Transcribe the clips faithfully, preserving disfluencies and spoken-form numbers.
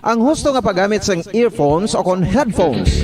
Ang husto nga paggamit sang earphones o kon headphones.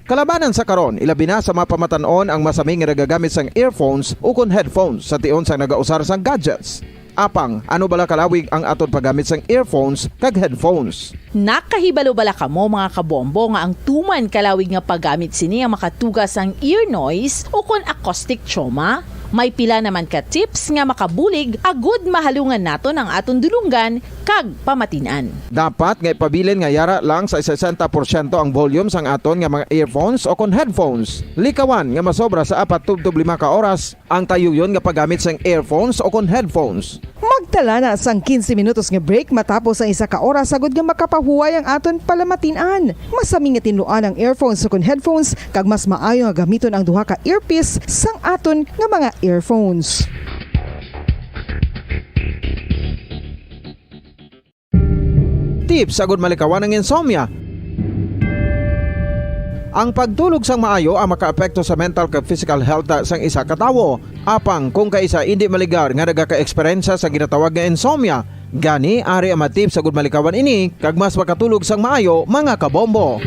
Kalabanan sa karon, ilabi na sa mga pamatan-on ang masami nga nagagamit sang earphones o kon headphones sa tion sang nagausar sang gadgets. Apang, ano bala kalawig ang aton paggamit sang earphones kag headphones? Nakahibalo bala kamo, mga kabombo, nga ang tuman kalawig nga paggamit sini ang makatuga sang ear noise o kon acoustic trauma? May pila naman ka tips nga makabulig agud mahalungan naton ang aton dulonggan kag pamatin-an. Dapat nga ipabilin nga yara lang sa sesenta porsyento ang volume sang aton nga mga earphones o kon headphones. Likawan nga masobra sa apat tubtob lima ka oras ang tayuyon nga paggamit sang earphones o kon headphones. Magtala na sang quince minutos nga break matapos ang isa ka oras agud nga makapahuway ang aton palamatin-an. Masami nga tinluan ang earphones o kon headphones, kag mas maayo nga gamiton ang duha ka earpiece sang aton nga mga earphones. Tips agud malikawan ang insomnia. Ang pagtulog sang maayo ang makaapekto sa mental kag physical health sang isa ka tawo. Apang kung kaisa indi maligar nga nagaka-eksperyensya sa ginatawag nga insomnia, gani ari ang mga tips agud malikawan ini kag mas makatulog sang maayo, mga kabombo.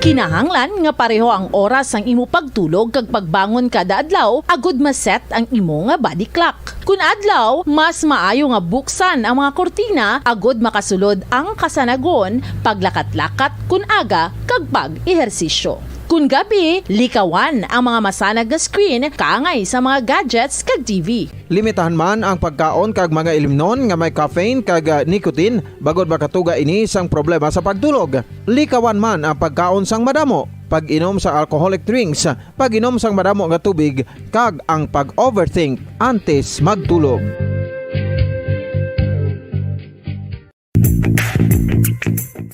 Kinahanglan nga pareho ang oras sang imo pagtulog kag pagbangon kada adlaw agud ma-set ang imo nga body clock. Kun adlaw, mas maayo nga buksan ang mga kurtina agud makasulod ang kasanagon, paglakat-lakat kun aga, kag pag-ehersisyo. Kun gabi, likawan ang mga masanag nga screen kaangay sa mga gadgets kag T V. Limitahan man ang pagkaon kag mga ilimnon nga may caffeine kag, ah, nicotine, bangod makatuga ini sang problema sa pagtulog. Likawan man ang pagkaon sang madamo, pag-inom sa alcoholic drinks, pag-inom sang madamo nga tubig, kag ang pag-overthink antes magtulog.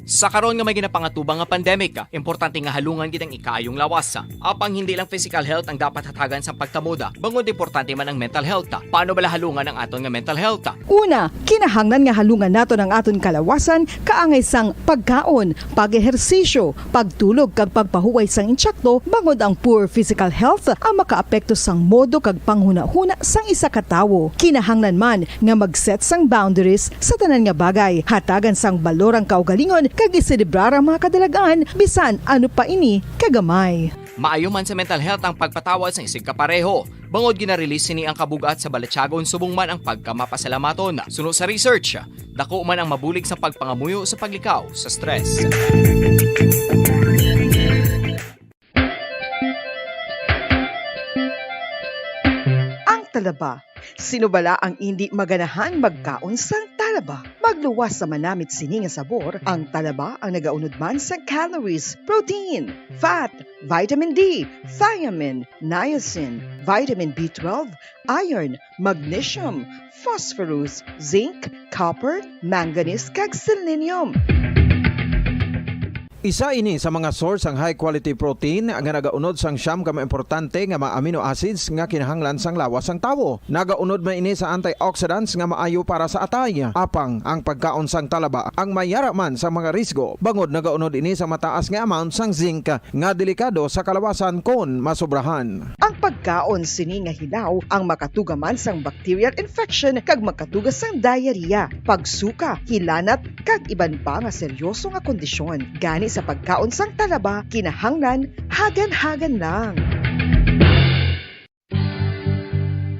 Sa karon nga may ginapangatubang nga pandemic, importante nga halungan gid ang ikaayong lawas. Apang hindi lang physical health ang dapat hatagan sang pagtamod, bangod importante man ang mental health. Paano bala halungan ang aton nga mental health? Una, kinahanglan nga halungan naton ang aton kalawasan kaangay sang pagkaon, pag-ehersisyo, pagtulog kag pagpahuway sang insakto, bangod ang poor physical health ang makaapekto sang modo kag panghunahuna sang isa ka tawo. Kinahanglan man nga mag-set sang boundaries sa tanan nga bagay, hatagan sang balor ang kaugalingon kag iselebrar ang mga kadalag-an, bisan ano pa ini kagamay. Maayo man sa mental health ang pagpatawad sang isigkapareho. Bangod gina-release sini ang kabug-at sa balatyagon subong man ang pagkamapasalamaton. Suno sa research, dako man ang mabulig sa pagpangamuyo sa paglikaw sa stress. Ang talaba. Sino bala ang indi maganahan magkaon sang talaba? Magluwas sa manamit sini nga sabor, ang talaba ang nagaunod man sa calories, protein, fat, vitamin D, thiamine, niacin, vitamin B twelve, iron, magnesium, phosphorus, zinc, copper, manganese, kag selenium. Isa ini sa mga source sang high quality protein nga nagaunod sang siyam ka mga importante nga mga amino acids nga kinahanglan sang lawas sang tawo. Nagaunod man ini sa antioxidants nga maayo para sa atay. Apang ang pagkaon sang talaba ang may yara man sa mga risgo, bangod nagaunod ini sa mataas nga amount sang zinc nga delikado sa kalawasan kon masobrahan. Ang pagkaon sini nga hilaw ang makatuga man sang bacterial infection kag makatuga sang diarrhea, pagsuka, hilanat, kag iban pa nga seryoso nga kondisyon. Gani sa pagkaon sang talaba, kinahanglan hagan-hagan lang.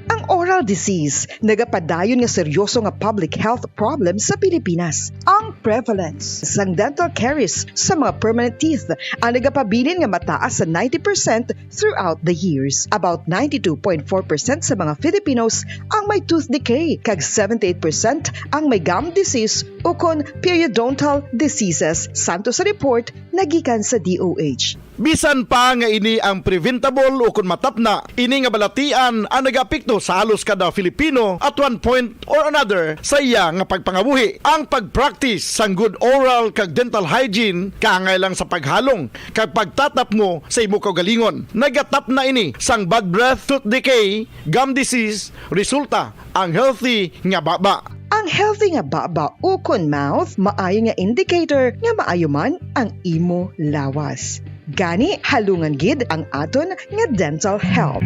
Ang oral disease nagapadayon nga seryoso nga public health problem sa Pilipinas. Ang prevalence sang dental caries sa mga permanent teeth ang nagapabilin nga mataas sa ninety percent throughout the years. About ninety-two point four percent sa mga Filipinos ang may tooth decay, kag seventy-eight percent ang may gum disease ukon periodontal diseases, santo sa report nagikan sa D O H. Bisan pa nga ini ang preventable ukon matapna, ini nga balatian ang nagaapekto sa halos kada Filipino at one point or another sa iya nga pagpangabuhi. Ang pag-practice sang good oral kag dental hygiene kaangay lang sa paghalong kag pagtatapngo sa imo kaugalingon. Nagatapna ini sang bad breath, tooth decay, gum disease, resulta ang healthy nga baba. Ang healthy nga baba ukon mouth maayo nga indicator nga maayo man ang imo lawas. Gani, halungan gid ang aton nga dental health.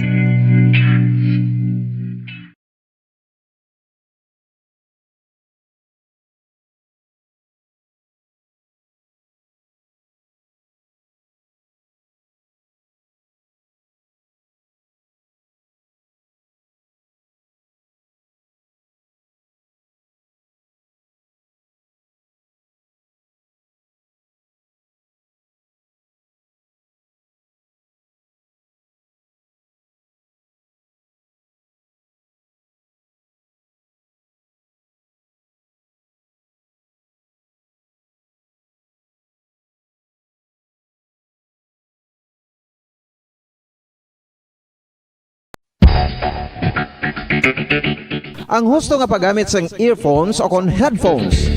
Ang husto nga paggamit sang earphones o kon headphones.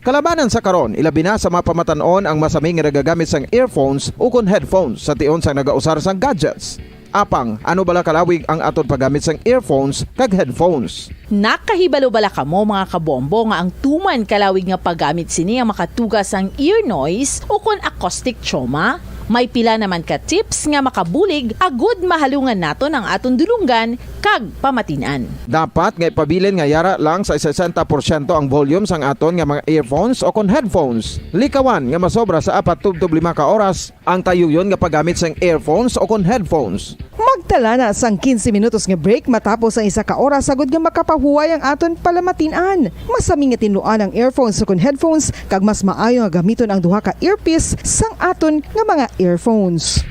Kalabanan sa karon, ilabi na sa mga pamatan-on ang masami nga nagagamit sang earphones o kon headphones sa tion sang nagausar sang gadgets. Apang, ano bala kalawig ang aton paggamit sang earphones kag headphones? Nakahibalo bala kamo, mga kabombo, nga ang tuman kalawig nga paggamit sini ang makatuga sang ear noise o kon acoustic trauma? May pila naman ka tips nga makabulig agud mahalungan naton ang aton dulonggan kag pamatin-an. Dapat nga ipabilin nga yara lang sa sesenta porsyento ang volume sang aton nga mga earphones o kon headphones. Likawan nga masobra sa apat tubtob lima ka oras ang tayuyon nga paggamit sang earphones o kon headphones. Magtala na sang quince minutos nga break matapos ang isa ka oras agud nga makapahuway ang aton palamatin-an. Masami nga tinluan ang earphones ukon headphones, kag mas maayo nga gamiton ang duha ka earpiece sang aton nga mga earphones.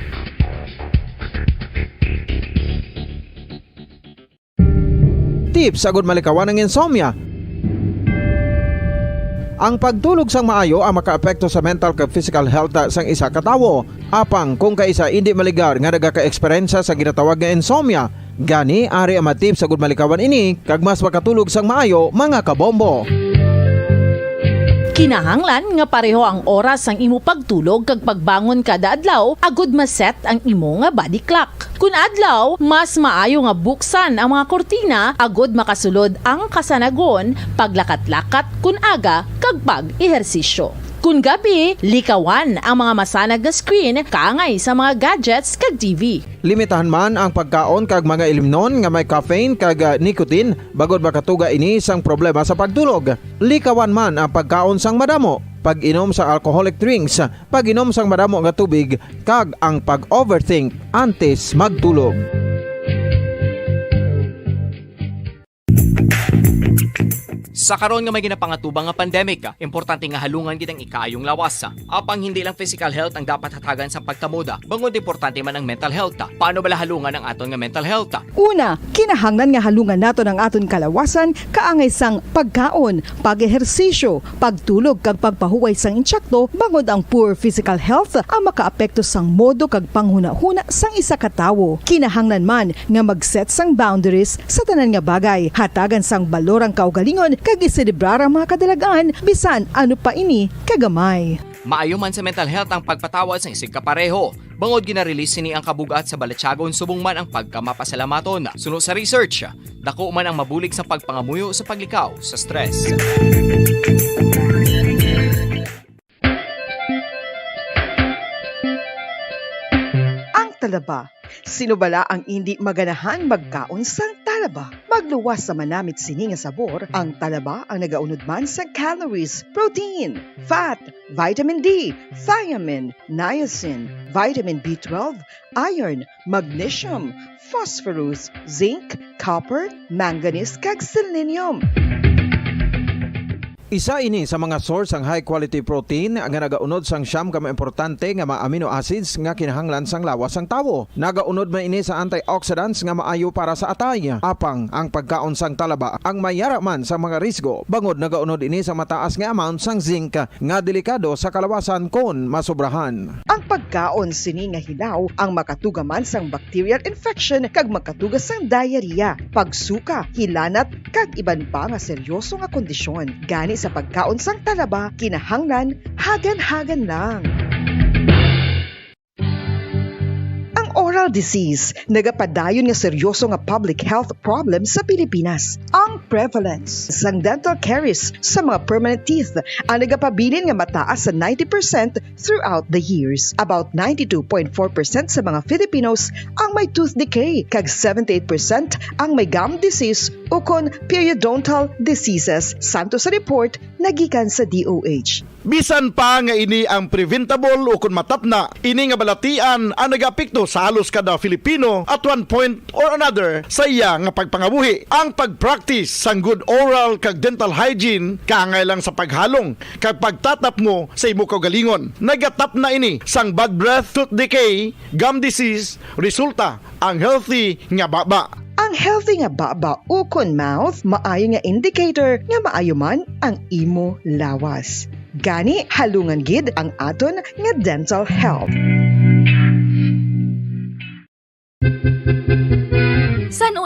Tips agud malikawan ang insomnia. Ang pagtulog sang maayo ang makaapekto sa mental kag physical health sang isa ka tawo. Apang kung kaisa indi maligar nga nagaka-eksperyensya sa ginatawag nga insomnia, gani ari ang mga tips agud malikawan ini kag mas makatulog sang maayo, mga kabombo. Kinahanglan nga pareho ang oras sang imo pagtulog kag pagbangon kada adlaw agud ma-set ang imo nga body clock. Kun adlaw, mas maayo nga buksan ang mga kurtina agud makasulod ang kasanagon, paglakat-lakat kun aga, kag pag-ehersisyo. Kun gabi, likawan ang mga masanag nga screen kaangay sa mga gadgets kag T V. Limitahan man ang pagkaon kag mga ilimnon nga may caffeine kag, ah, nicotine, bangod makatuga ini sang problema sa pagtulog. Likawan man ang pagkaon sang madamo, pag-inom sa alcoholic drinks, pag-inom sang madamo nga tubig, kag ang pag-overthink antes magtulog. Sa karon nga may ginapangatubang nga pandemic, importante nga halungan gid ang ikaayong lawas. Apang hindi lang physical health ang dapat hatagan sa pagtamod, bangod importante man ang mental health. Paano bala halungan ang aton nga mental health? Una, kinahanglan nga halungan naton ang aton kalawasan kaangay sang pagkaon, pag-ehersisyo, pagtulog kag pagpahuway sang intsakto, bangod ang poor physical health ang makaapekto sang modo kag panghunahuna sang isa ka tawo. Kinahanglan man nga mag-set sang boundaries sa tanan nga bagay, hatagan sang balor ang kaugalingon kag iselebrar ang mga kadalag-an, bisan ano pa ini kagamay. Maayo man sa mental health ang pagpatawad sang isigkapareho, bangod gina-release sini ang kabug-at sa balatyagon subong man ang pagkamapasalamaton. Suno sa research, dako man ang mabulig sa pagpangamuyo sa paglikaw sa stress. Ang talaba. Sino bala ang indi maganahan magkaon sang talaba? Magluwas sa manamit sini nga sabor, ang talaba ang nagaunod man sa calories, protein, fat, vitamin D, thiamine, niacin, vitamin B twelve, iron, magnesium, phosphorus, zinc, copper, manganese, kag selenium. Isa ini sa mga source sang high quality protein nga nagaunod sang siyam ka mga importante nga mga amino acids nga kinahanglan sang lawas sang tawo. Nagaunod man ini sa antioxidants nga maayo para sa atay. Apang ang pagkaon sang talaba ang may yara man sa mga risgo, bangod nagaunod ini sa mataas nga amount sang zinc nga delikado sa kalawasan kon masobrahan. Ang pagkaon sini nga hilaw ang makatuga man sang bacterial infection kag makatuga sang diarrhea, pagsuka, hilanat, kag iban pa nga seryoso nga kondisyon. Gani sa pagkaon sang talaba, kinahanglan hagan-hagan lang. Ang oral disease nagapadayon nga seryoso nga public health problem sa Pilipinas. Ang prevalence sang dental caries sa mga permanent teeth ang nagapabilin nga mataas sa ninety percent throughout the years. About ninety-two point four percent sa mga Filipinos ang may tooth decay, kag seventy-eight percent ang may gum disease ukon periodontal diseases, santo sa report nagikan sa D O H. Bisan pa nga ini ang preventable ukon matapna, ini nga balatian ang nagaapekto sa halos kada Filipino at one point or another sa iya nga pagpangabuhi. Ang pag-practice sang good oral kag dental hygiene kaangay lang sa paghalong kag pagtatapmo sa imo kaugalingon. Nagatapna ini sang bad breath, tooth decay, gum disease, resulta ang healthy nga baba. Ang healthy nga baba ukon mouth maayo nga indicator nga maayo man ang imo lawas. Gani, halungan gid ang aton nga dental health.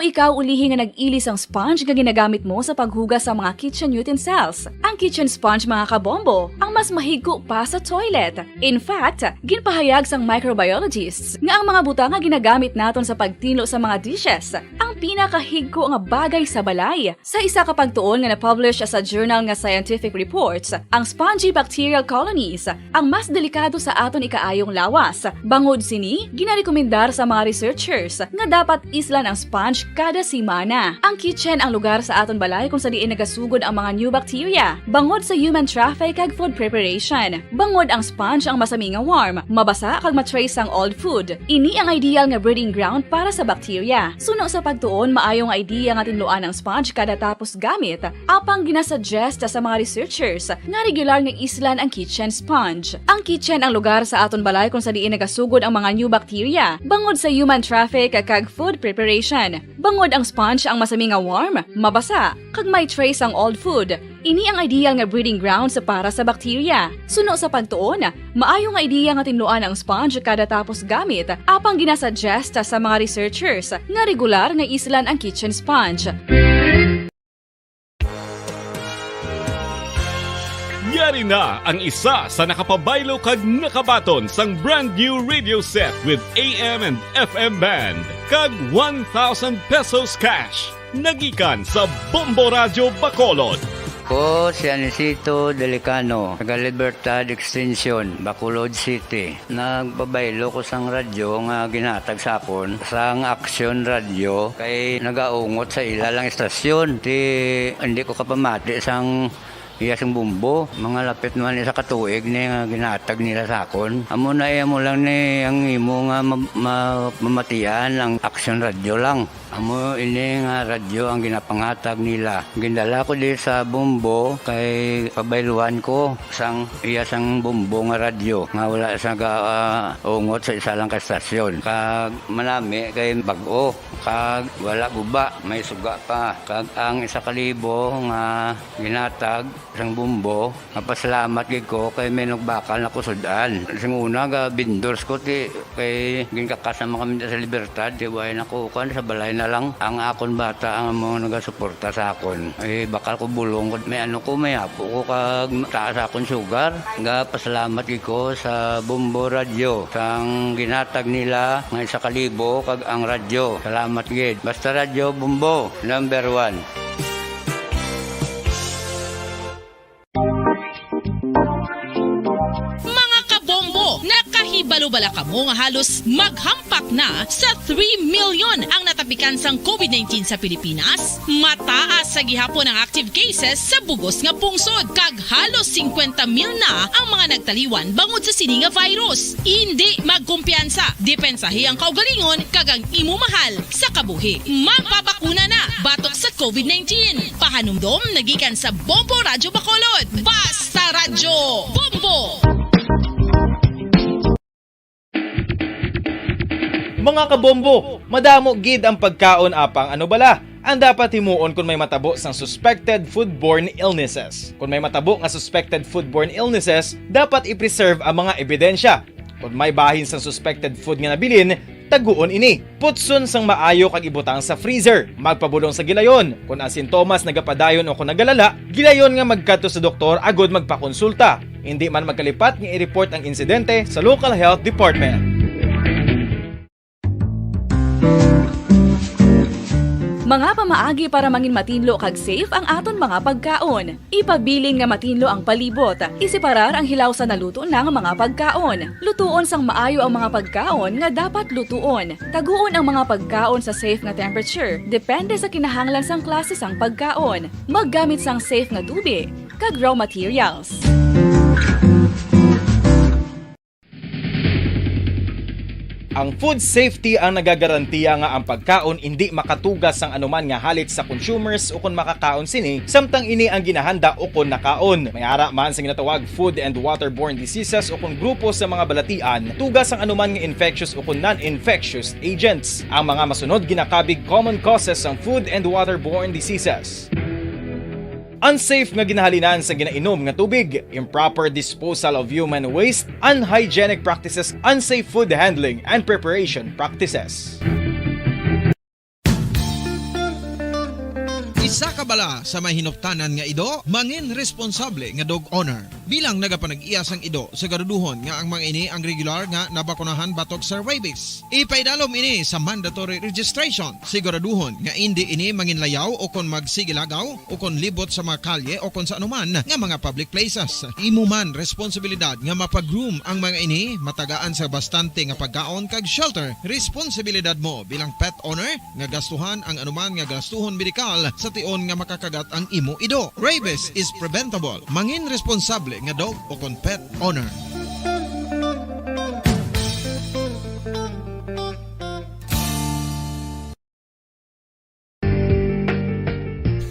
Ikaw ulihi nga nag-ili sang sponge nga ginagamit mo sa paghugas sa mga kitchen utensils. Ang kitchen sponge, mga kabombo, ang mas mahigko pa sa toilet. In fact, ginpahayag sang microbiologists nga ang mga butang nga ginagamit naton sa pagtinlo sa mga dishes ang pinakahigko nga bagay sa balay. Sa isa ka pagtuon nga na-publish sa journal nga Scientific Reports, ang spongy bacterial colonies ang mas delikado sa aton ikaayong lawas. Bangod sini, ginarekomendar sa mga researchers nga dapat islan ang sponge kada semana. Ang kitchen ang lugar sa aton balay kung sa diin nagasugod ang mga new bacteria, bangod sa human traffic kag food preparation. Bangod ang sponge ang masami nga warm, mabasa kag ma-trace ang old food. Ini ang ideal nga breeding ground para sa bacteria. Suno sa pagtuon, maayo nga idea nga tinluan ang sponge kada tapos gamit, apang ginasuggest sa mga researchers nga regular nga islan ang kitchen sponge. Ang kitchen ang lugar sa aton balay kung sa diin nagasugod ang mga new bacteria, bangod sa human traffic kag food preparation. Bangod ang sponge ang masami nga warm, mabasa, kag may trace ang old food. Ini ang ideal nga breeding grounds para sa bacteria. Suno sa pagtuon, maayo nga idea nga tinluan ang sponge kada tapos gamit, apang ginasuggest sa mga researchers nga regular nga islan ang kitchen sponge. Yari na ang isa sa nakapabaylo kag nakabaton sang brand new radio set with A M and F M band kag one thousand pesos cash. Nagikan sa Bombo Radyo Bacolod. Ko si Anisito Delicano, taga Libertad Extension, Bacolod City. Nagpabaylo ko sang radyo nga ginhatag sa akon sang Action Radio kay nagaungot sa ila lang istasyon. Ti hindi ko kapamati sang iya sang bumbo. Mga lapit naman isa ka tuig ni nga ginhatag nila sa akon. Amo na iya mo lang ni ang imo nga ma- ma- mamatian ang Action Radio lang. Amo ini nga radyo ang ginapanghatag nila. Gindala ko di sa Bombo kay pabayluan ko sang iya sang Bombo nga radyo nga wala sa ga ah, ungot sa isa lang ka estasyon. Kag manami kay bag-o kag wala guba, may suga pa. Kag ang isa ka libo nga ginatag sang Bombo, mapasalamat gid ko kay may nagbakal na ko sud-an. Sing una ga vendors ko ti kay ginkakas naman kami sa Libertad, ti way na ko kan sa balay na lang. Ang akon bata ang amo nagasuporta sa akon. Eh, bakal ko bulong ko, may ano ko, may apo ko kag taas akon sugar. Ga pasalamat gid ko sa Bombo Radyo sang ginatag nila nga isa ka libo kag ang radyo. Salamat gid. Basta Radyo Bombo, number one. Mga kabombo, nakahibalo bala kamo nga halos maghampak na sa three million ang natapikan sang COVID nineteen sa Pilipinas? Mataas sa gihapon ang active cases sa bugos nga pungsod, kag halos singkwenta mil na ang mga nagtaliwan bangod sa sini nga virus. Indi magkumpiyansa, depensahi ang kaugalingon kag ang imo mahal sa kabuhi. Magpabakuna na batok sa COVID nineteen. Pahanumdom nagikan sa Bombo Radyo Bacolod. Basta Radyo Bombo! Mga kabombo, madamo gid ang pagkaon apang ano bala ang dapat himuon kon may matabo sang suspected foodborne illnesses. Kon may matabo nga suspected foodborne illnesses, dapat i-preserve ang mga ebidensya. Kon may bahin sang suspected food nga nabilin, taguon ini. Putson sang maayo kag ibutang sa freezer. Magpabulong sa gilayon. Kon ang sintomas nagapadayon o kon nagalala, gilayon nga magkadto sa doktor agud magpakonsulta. Indi man magkalipat nga i-report ang insidente sa local health department. Mga pamaagi para mangin matinlo kag safe ang aton mga pagkaon. Ipabilin nga matinlo ang palibot. Iseparar ang hilaw sa naluto na nga mga pagkaon. Lutuon sang maayo ang mga pagkaon nga dapat lutuon. Taguon ang mga pagkaon sa safe nga temperature, depende sa kinahanglan sang klase sang pagkaon. Maggamit sang safe nga tubig kag raw materials. Ang food safety ang nagagarantiya nga ang pagkaon indi makatugas sang anuman nga halit sa consumers ukon makakaon sini, samtang ini ang ginahanda ukon nakaon. May ara man sa ginatawag food and waterborne diseases ukon grupo sa mga balatian, tugas sang anuman nga infectious ukon non-infectious agents. Ang mga masunod ginakabig common causes sang food and waterborne diseases. Unsafe nga ginahalinan sa ginainom nga tubig, improper disposal of human waste, unhygienic practices, unsafe food handling and preparation practices. Isa ka bala sa may hinuptanan nga ido, mangin responsable nga dog owner. Bilang nagapanag-iya sang ido, siguraduhon nga ang mga ini ang regular nga nabakunahan batok sa rabies. Ipaidalom ini sa mandatory registration. Siguraduhon nga indi ini manginlayaw o kon magsigilagaw o kon libot sa mga kalye o kon sa anuman nga mga public places. Imo man responsibilidad nga mapagroom ang mga ini, matagaan sa bastante nga pagkaon kag shelter. Responsibilidad mo bilang pet owner nga gastuhan ang anuman nga gastuhon medikal sa tion nga makakagat ang imo ido. Rabies is preventable. Mangin responsable nga dog o kon pet owner.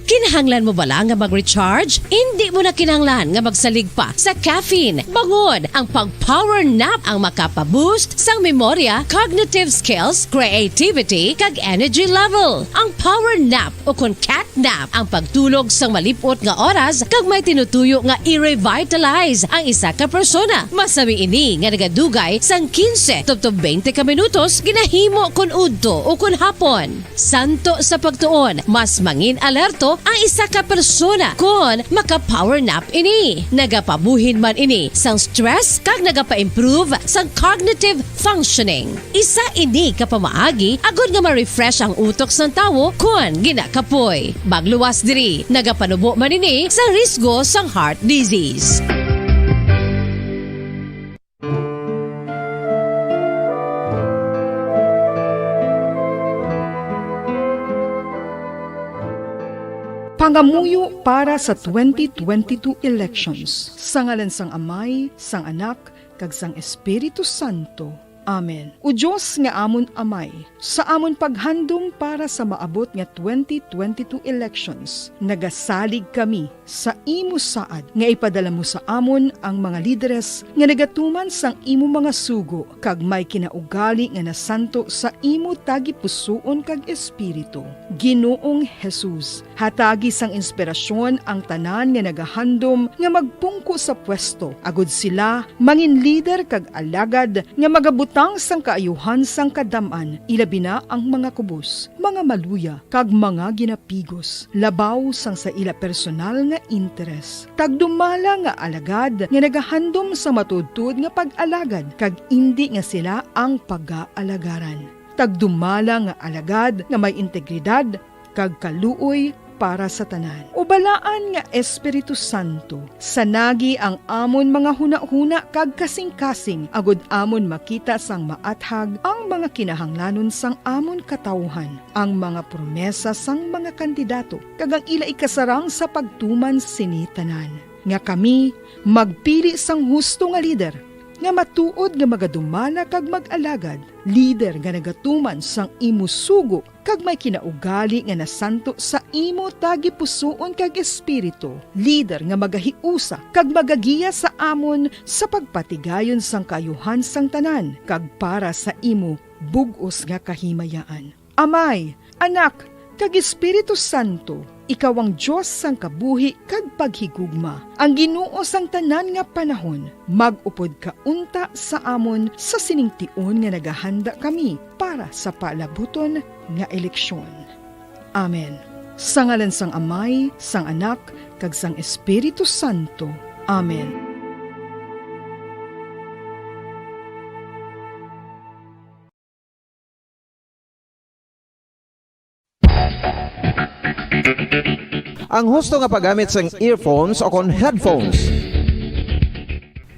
Kinahanglan mo bala nga mag-recharge? Indi mo na kinahanglan nga magsalig pa sa caffeine. Bangod ang pag-power nap ang makapa-boost sang memorya, cognitive skills, creativity, kag energy level. Ang power nap o kon cat nap ang pagtulog sang malip-ot nga oras kag may tinutuyo nga i-revitalize ang isa ka persona. Masami ini nga nagadugay sang quince tubtob twenty ka minutos, ginahimo kon udto o kon hapon. Santo sa pagtuon, mas mangin alerto ang isa ka persona kon maka-power nap ini. Nagapabuhin man ini sang stress kag nagapa-improve sang cognitive functioning. Isa ini ka pamaagi agod nga ma-refresh ang utok sang tawo kon ginakapoy. Magluwas diri, nagapanubo man ini sa risgo sang heart disease. Pangamuyo para sa twenty twenty-two elections. Sa ngalan sang Amay, sang Anak, kag sang Espiritu Santo. Amen. O Dios nga amon Amay, sa amon paghandom para sa maabot nga twenty twenty-two elections, nagasalig kami sa imo saad nga ipadala mo sa amon ang mga lideres nga nagatuman sang imo mga sugo kag may kinaugali nga nasanto sa imo tagipusoon kag espiritu. Ginoong Jesus, hatagi sang inspirasyon ang tanan nga nagahandom nga magpungko sa pwesto, agod sila mangin lider kag alagad nga magabutang sang kaayuhan sang kadam-an, ilabi na ang mga kubos, mga maluya, kag mga ginapigos, labaw sang sa ila personal nga interes. Tagdumala nga alagad nga nagahandom sa matuodtuod nga pag-alagad, kag indi nga sila ang pagaalagaran. Tagdumala nga alagad nga may integridad kag kaluoy para sa tanan. O balaan nga Espiritu Santo, sanagi ang amon mga hunahuna kag kasingkasing, agod amon makita sang maathag ang mga kinahanglanon sang amon katawuhan, ang mga promesa sang mga kandidato, kag ang ila ikasarang sa pagtuman sini tanan, nga kami magpili sang husto nga lider, nga matuod nga magadumala kag mag-alagad, lider nga nagatuman sang imo sugo kag may kinaugali nga nasanto sa imo tagipusoon kag espiritu, lider nga magahiusa kag magagiya sa amon sa pagpatigayon sang kaayuhan sang tanan kag para sa imo bug-os nga kahimayaan. Amay, Anak, kag Espiritu Santo, ikaw ang Dios sang kabuhi kag paghigugma, ang Ginoo sang tanan nga panahon. Mag-upod ka unta sa amon sa sining tion nga nagahanda kami para sa palabuton nga eleksyon. Amen. Sa ngalan sang Amay, sang Anak, kag sang Espiritu Santo. Amen. Ang husto nga paggamit sang earphones o kon headphones.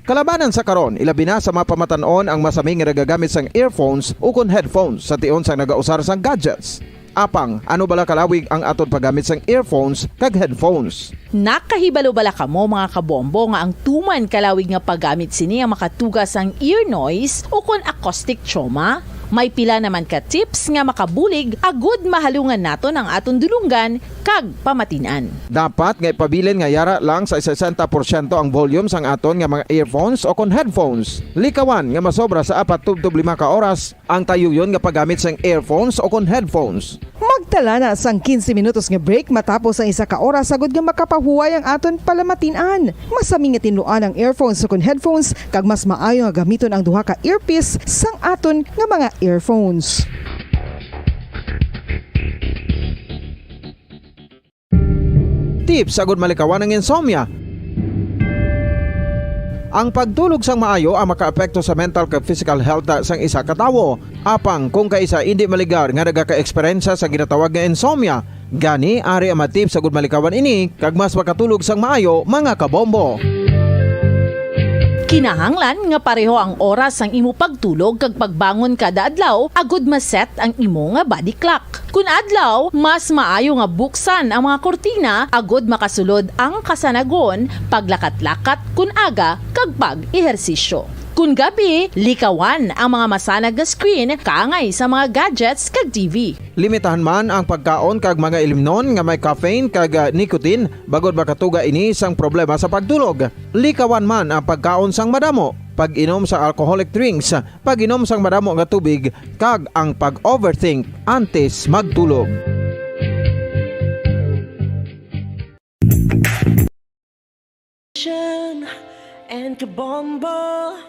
Kalabanan sa karon, ilabi na sa mga pamatan-on ang masami nga nagagamit sang earphones o kon headphones sa tion sang nagausar sang gadgets. Apang, ano bala kalawig ang aton paggamit sang earphones kag headphones? Nakahibalo bala kamo, mga kabombo, nga ang tuman kalawig nga paggamit sini ang makatuga sang ear noise o kon acoustic trauma? May pila naman ka tips nga makabulig agud mahalungan naton ang aton dulonggan kag pamatin-an. Dapat nga ipabilin nga yara lang sa sesenta porsyento ang volume sang aton nga mga earphones o kon headphones. Likawan nga masobra sa apat tubtob lima ka oras ang tayuyon nga paggamit sang earphones o kon headphones. Magtala na sang quince minutos nga break matapos ang isa ka oras agud nga makapahuway ang aton palamatin-an. Masami nga tinluan ang earphones ukon headphones, kag mas maayo nga gamiton ang duha ka earpiece sang aton nga mga earphones. tips agud malikawan ang insomnia. Ang pagtulog sang maayo ang makaapekto sa mental kag physical health sang isa ka tawo. Apang kung kaisa indi maligar nga nagaka-eksperyensya sa ginatawag nga insomnia, gani ari ang mga tips agud malikawan ini kag mas makatulog sang maayo, mga kabombo. Kinahanglan nga pareho ang oras sang imo pagtulog kag pagbangon kada adlaw agud ma-set ang imo nga body clock. Kun adlaw, mas maayo nga buksan ang mga kurtina agud makasulod ang kasanagon, paglakat-lakat kun aga, kag pag-ehersisyo. Kun gabi, likawan ang mga masanag nga screen kaangay sa mga gadgets kag T V. Limitahan man ang pagkaon kag mga ilimnon nga may caffeine kag, ah, nicotine, bangod makatuga ini sang problema sa pagtulog. Likawan man ang pagkaon sang madamo, pag-inom sa alcoholic drinks, pag-inom sang madamo nga tubig, kag ang pag-overthink antes magtulog. And Kabombo,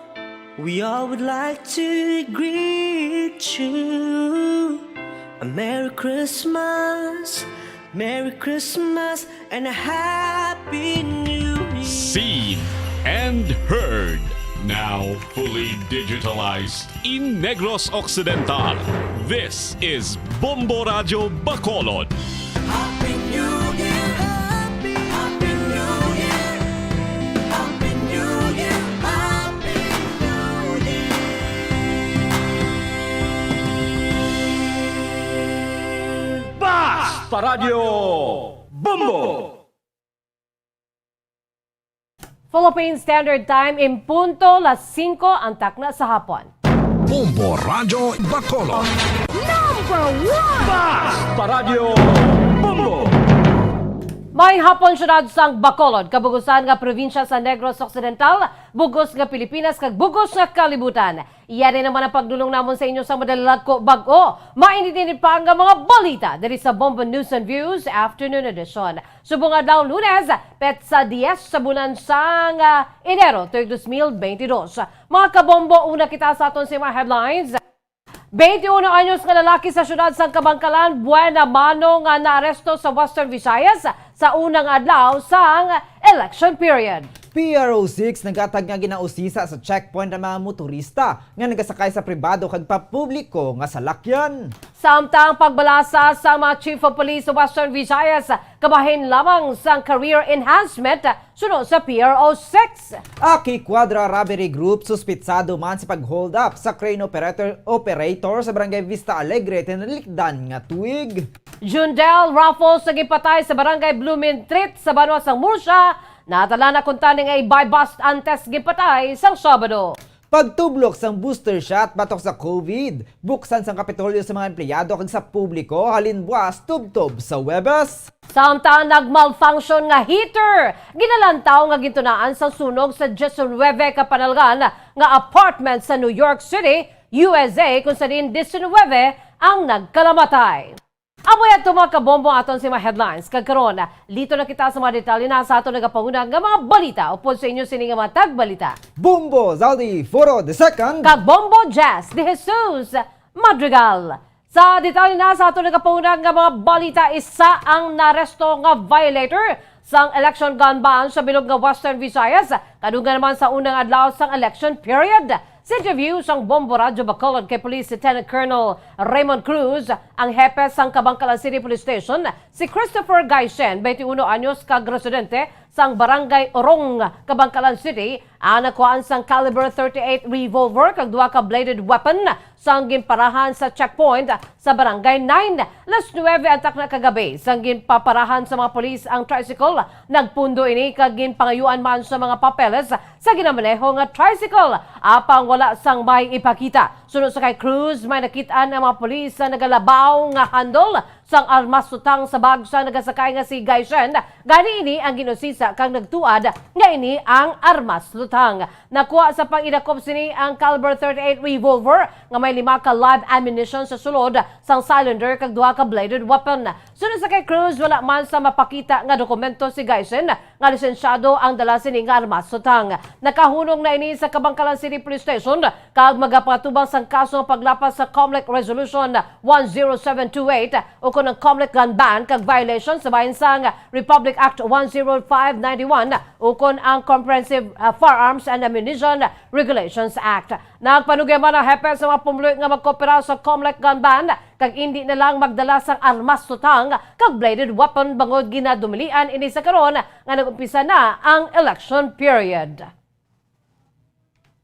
we all would like to greet you a Merry Christmas, Merry Christmas, and a Happy New Year. Seen and heard, now fully digitalized in Negros Occidental. This is Bombo Radyo Bacolod. Happy New Year! Happy, Happy New Year! Happy New Year! Happy New Year! Basta Radyo Bombo! Philippine Standard Time, in punto las singko ang takna sa hapon. Bombo Radyo Bacolod. Number one! Basta Radyo Bombo! Maayong hapon, siyudad sang Bacolod, kabugusan nga probinsya sa Negros Occidental, bugos nga Pilipinas, kag bugos nga kalibutan. Iya na naman ang pagdulong namon sa inyo sa madalagko bag-o, mainit-init pa nga mga balita diri sa Bombo News and Views Afternoon Edition. Subong adlaw, Lunes, petsa diyes sa bulan sang, ah, Enero, tuig dos mil benti dos. Mga kabombo, una kita sa aton sa mga headlines. Twenty-one anyos nga lalaki sa siyudad sang Kabankalan, Buena Mano, nga naaresto sa Western Visayas sa unang adlaw sang election period. P R O six naghatag nga ginausisa sa checkpoint ang mga motorista nga nagasakay sa pribado kag papubliko nga salakyan. Samtang pagbalasa sa mga Chief of Police sa Western Visayas, kabahin lamang sang career enhancement suno sa P R O six. Aki Quadra Robbery Group suspitsado man sa pag-hold up sa crane operator, operator sa Barangay Vista Alegre tinalikdan nga tuig. Jundel Raffles nga ginpatay sa Barangay Blumentritt sa banwa sang Murcia, natala na kuntani nga i-buy-bust antes ginpatay sang Sabado. Pagtudlo sang booster shot batok sa COVID, buksan sang Kapitolyo sa mga empleyado kag sa publiko halin buas tubtob sa Huwebes. Samtang nag-malfunction nga heater, ginalantaw nga gintunaan sang sunog sa diyes nuwebe ka panalgan nga apartment sa New York City, U S A, kung sa diin diyes nuwebe ang nagkalamatay. Amo yan to, mga kabombo, aton sa mga headlines. Kag karon, lito na kita sa mga detalye na sa aton nagapanguna nga mga balita. Upod sa inyo sini nga mga tagbalita, Bombo Zaldi Foro the second. Kag Bombo Jazz de Jesus Madrigal. Sa detalye na sa aton nagapanguna nga mga balita, isa ang naresto nga violator sang election gun ban sa bilog nga Western Visayas, kadugay naman sa unang adlaw sang election period. Sa interview sang Bombo Radyo Bacolod kay Police Lieutenant Colonel Raymond Cruz, ang hepe sang Kabankalan City Police Station, si Christopher Gaisen, twenty-one anyos kag residente sang Barangay Orong, Kabankalan City, ang nakuhaan sang caliber thirty-eight revolver kag duha ka bladed weapon sang ginparahan sa checkpoint sa Barangay nine. Las nuwebe ang takna kagabi, sang ginpaparahan sa mga pulis ang tricycle, nagpundo ini kag ginpangayuan man sa mga papeles sa ginamaneho nga tricycle, apang wala sang may ipakita. Suno sa kay Cruz, may nakit-an ang mga pulis sa nagalabaw nga handle sang armas lutang sa bag sa nagasakay nga si Gaisen. Gani ini ang gin-usisa kag nagtuad nga ini ang armas lutang. Nakuha sa pag-idakop sini ang caliber thirty-eight revolver nga may lima ka live ammunition sa sulod sang cylinder kag duha ka bladed weapon. Suno sa kay Cruz, wala man sa mapakita nga dokumento si Gaisen nga lisensyado ang dala sini nga armas lutang. Nakahunong na ini sa Kabankalan City Police Station kag magapatubang sa ang kaso nga paglapas sa COMELEC Resolution one zero seven two eight ukon ang COMELEC gun ban kag violation sa bahin sang Republic Act one zero five ninety-one ukon ang Comprehensive, ah, Firearms and Ammunition Regulations Act. Nagpanugay man ang hepe sa mga pumuluyo nga magkoopera sa COMELEC gun ban kag indi na lang magdala sang armas lutang kag bladed weapon bangod ginadumilian ini sa karon nga nag-umpisa na ang election period.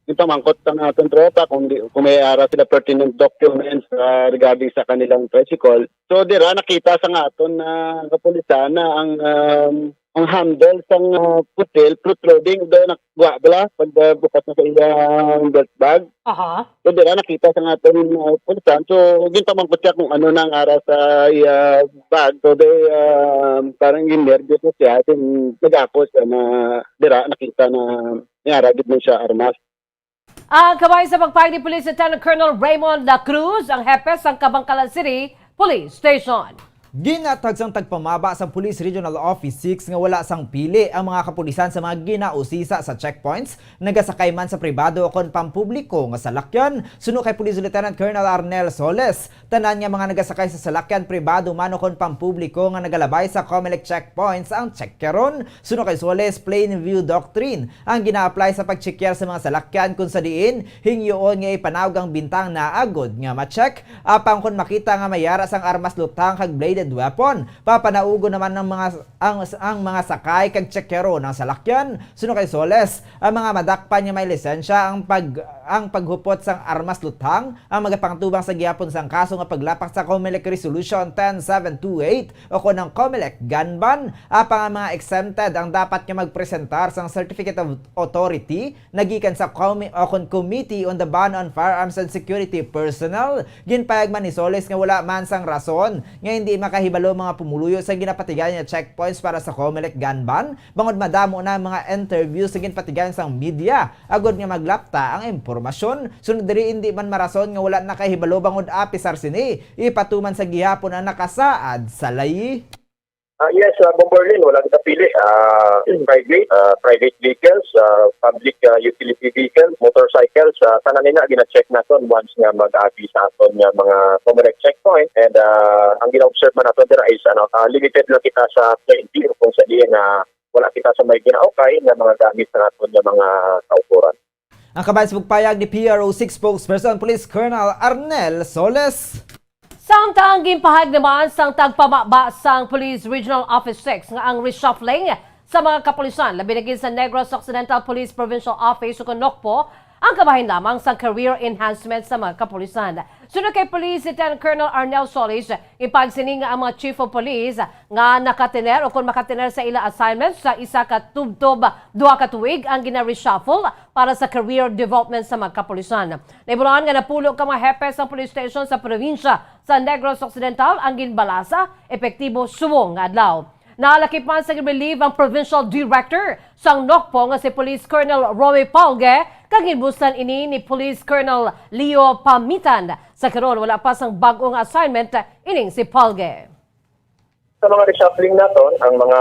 Ipamangkot sa aton tropa kung, di, kung may ara sila pertinent documents, ah, regarding sa kanilang tricycle. So dira nakita sa nga aton na kapulisan na ang, um, ang handle sang, ah, putil, protruding, do nagwa bala pag, ah, bukas na sa iyang belt bag. Aha. So dira nakita sa nga aton, ah, kapulisan. So ginpamangkot siya kung ano nang ara sa iya bag. So they, ah, parang ginerbyos na siya. Then nagako siya na dira nakita na may ara gid man siya armas. Ang kabahin sa pagpahayag ni Police Lieutenant Colonel Raymond La Cruz, ang hepe sang Kabankalan City Police Station. Ginatag sang tagpamaba sang Police Regional Office six nga wala sang pili ang mga kapulisan sa mga ginausisa sa checkpoints, nagasakay man sa pribado o kon pampubliko nga salakyan. Suno kay Police Lieutenant Colonel Arnel Soles, tanan nga mga nagasakay sa salakyan pribado man o kon pampubliko nga nagalabay sa COMELEC checkpoints ang tsekyaron. Suno kay Soles, plain view doctrine ang gina-apply sa pagtsekyar sa mga salakyan, kung sa diin hingyoon nga ipanawag ang bintana agod nga ma-check. Apang kon makita nga may ara sang armas lutang kag bladed weapon, papanaugon naman ang mga, ang, ang mga sakay kag tsekyaron ang salakyan. Suno kay Soles, ang mga madakpan nga may lisensya ang pag, ang paghupot sang armas lutang ang magapangtubang sa gihapon sang kaso nga paglapas sa COMELEC Resolution ten seven two eight o kon ang COMELEC gun ban. Apang ang mga exempted ang dapat nga magpresentar sang Certificate of Authority nagikan sa Comi-, o kon Committee on the Ban on Firearms and Security Personnel. Ginpayag man ni Soles nga wala man sang rason nga hindi makahibalo mga pumuluyo sa ginapatigayon nga checkpoints para sa COMELEC gun ban, bangod madamo na ang mga interview sa ginpatigayon sang media agod nga maglapta ang impormasyon. Sunod diri, hindi man marason nga wala nakahibalo bangod apisar sini, ipatuman sa gihapon ang nakasaad sa layi. Ah, yes, uh, Bomberlin, wala kita pili. Ah, private, ah, private vehicles, ah, public, ah, utility vehicles, motorcycles, ah, tanan nina gina-check naton once nga mag-agi sa aton nga mga COMELEC checkpoint. And, ah, ang gina-observe man naton dira is, ano, ah, limited lang kita sa plain view kung sa diin na wala kita sa may ginaukay nga mga gamit sa aton nga mga kautoran. Ang kabahin sa pagpayag ni P R O six spokesperson Police Colonel Arnel Soles. Samtang ginpahayag naman sang tagpamaba sang Police Regional Office six nga ang reshuffling sa mga kapulisan, labi na gid sa Negros Occidental Police Provincial Office o kon NOCPO, ang kabahin lamang sang career enhancement sa mga kapulisan. Suno kay Police Lieutenant Colonel Arnel Solis, ipag sini nga ang mga Chief of Police nga nakatener o kon makatener sa ila assignments sa isa ka tubtob duha ka tuig ang gina-reshuffle para sa career development sa mga kapulisan. Nahibaluan nga napulo ka mga hepe sang police station sa probinsya sa Negros Occidental ang ginbalasa, epektibo subong nga adlaw. Nalakip man sa relieve ang provincial director sang NOCPO nga si Police Colonel Roy Palge, kag ginbustan ini ni Police Colonel Leo Pamitan. Sa karon, wala pa sang bag-o nga assignment ining si Palge. Sa mga reshuffling naton, ang mga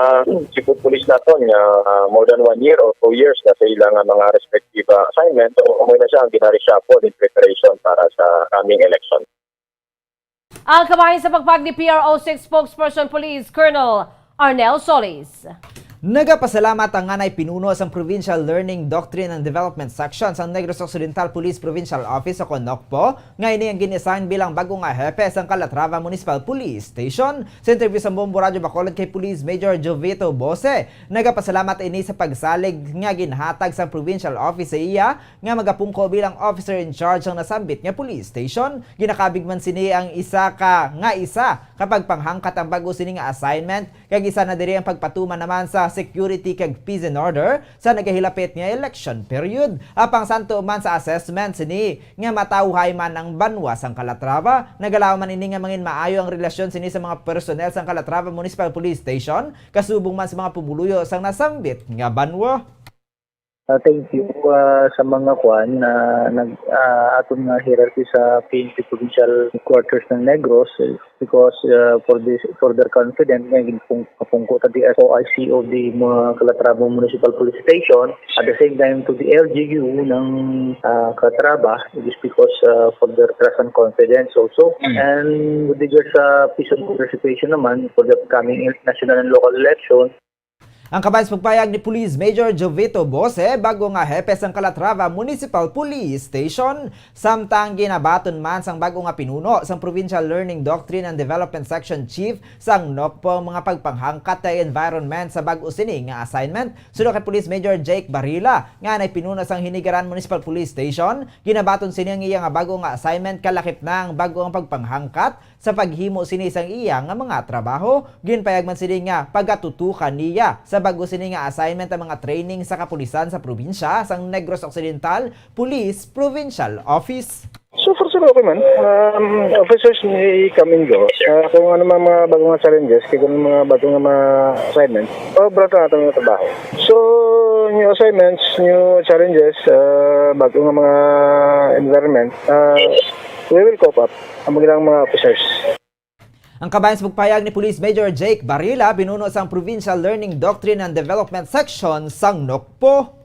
chief of police naton nga, ah, more than one year or two years na sa ila nga mga respective, ah, assignment, so amo na siya ang gina-reshuffle in preparation para sa coming election. Ang kabahin sa pagpag ni P R O six spokesperson Police Colonel Arnel Solis. Nagapasalamat ang nganay pinuno sang Provincial Learning, Doctrine and Development Section sang Negros Occidental Police Provincial Office o kon NOCPO nga ini ang gin-assign bilang bag-o nga hepe sang Calatrava Municipal Police Station. Sa interview sa Bombo Radyo Bacolod kay Police Major Jovito Bose, nagapasalamat ini sa pagsalig nga ginhatag sang provincial office sa iya nga magapungko bilang officer in charge sang nasambit nga police station. Ginakabig man sini ang isa ka nga isa ka pagpanghangkat ang bag-o sini nga assignment, kag isa na diri ang pagpatuman naman sa security kag peace and order sa nagahilapit nga election period. Apang santo man sa assessment sini nga matawhay man ang banwa sang Calatrava, nagalaom man ini nga mangin maayo ang relasyon sini sa mga personnel sang Calatrava Municipal Police Station, kasubong man sa mga pumuluyo sang nasambit nga banwa. Ah, thank you, ah, sa mga kwan na nag, ah, aton nga hierarchy sa P N P Provincial Headquarters ng Negros, eh, because, ah, for this, for their confidence nga ginpung-, kapungko ta di as O I C of the mga Calatrava Municipal Police Station, at the same time to the L G U ng, ah, Calatrava, it is because, ah, for their trust and confidence also. Mm. And with regards sa peace and order situation naman for the upcoming national and local election, Ang kabahin sa pagpayag ni Police Major Jovito Bose, bag-o nga hepe sang Calatrava Municipal Police Station, samtang ginabaton man sang bag-o nga pinuno sang Provincial Learning Doctrine and Development Section Chief sang NOCPO ang mga pagpanghangkat kay environment sa bag-o sini nga assignment. Suno kay Police Major Jake Barila, nga anay pinuno sang Hinigaran Municipal Police Station, ginabaton sini ang iya nga bag-o nga assignment kalakip na ang bag-o nga pagpanghangkat sa paghimo sini sang iya nga mga trabaho. Ginpayag man sini nga pagatutukan niya sa bag-o sini nga assignment ang mga training sa kapulisan sa probinsya sang Negros Occidental Police Provincial Office. So far, sir, okay man. Um, officers may come and go. Uh, kung ano mga, mga bagong mga challenges, kaya kung mga bagong mga assignments, oh, brata natin yung trabaho. So, new assignments, new challenges, uh, bagong mga environment, uh, we will cope up ang mga, mga officers. Ang kabahin sa pagpayag ni Police Major Jake Barila, pinuno sang Provincial Learning Doctrine and Development Section sang NOCPO.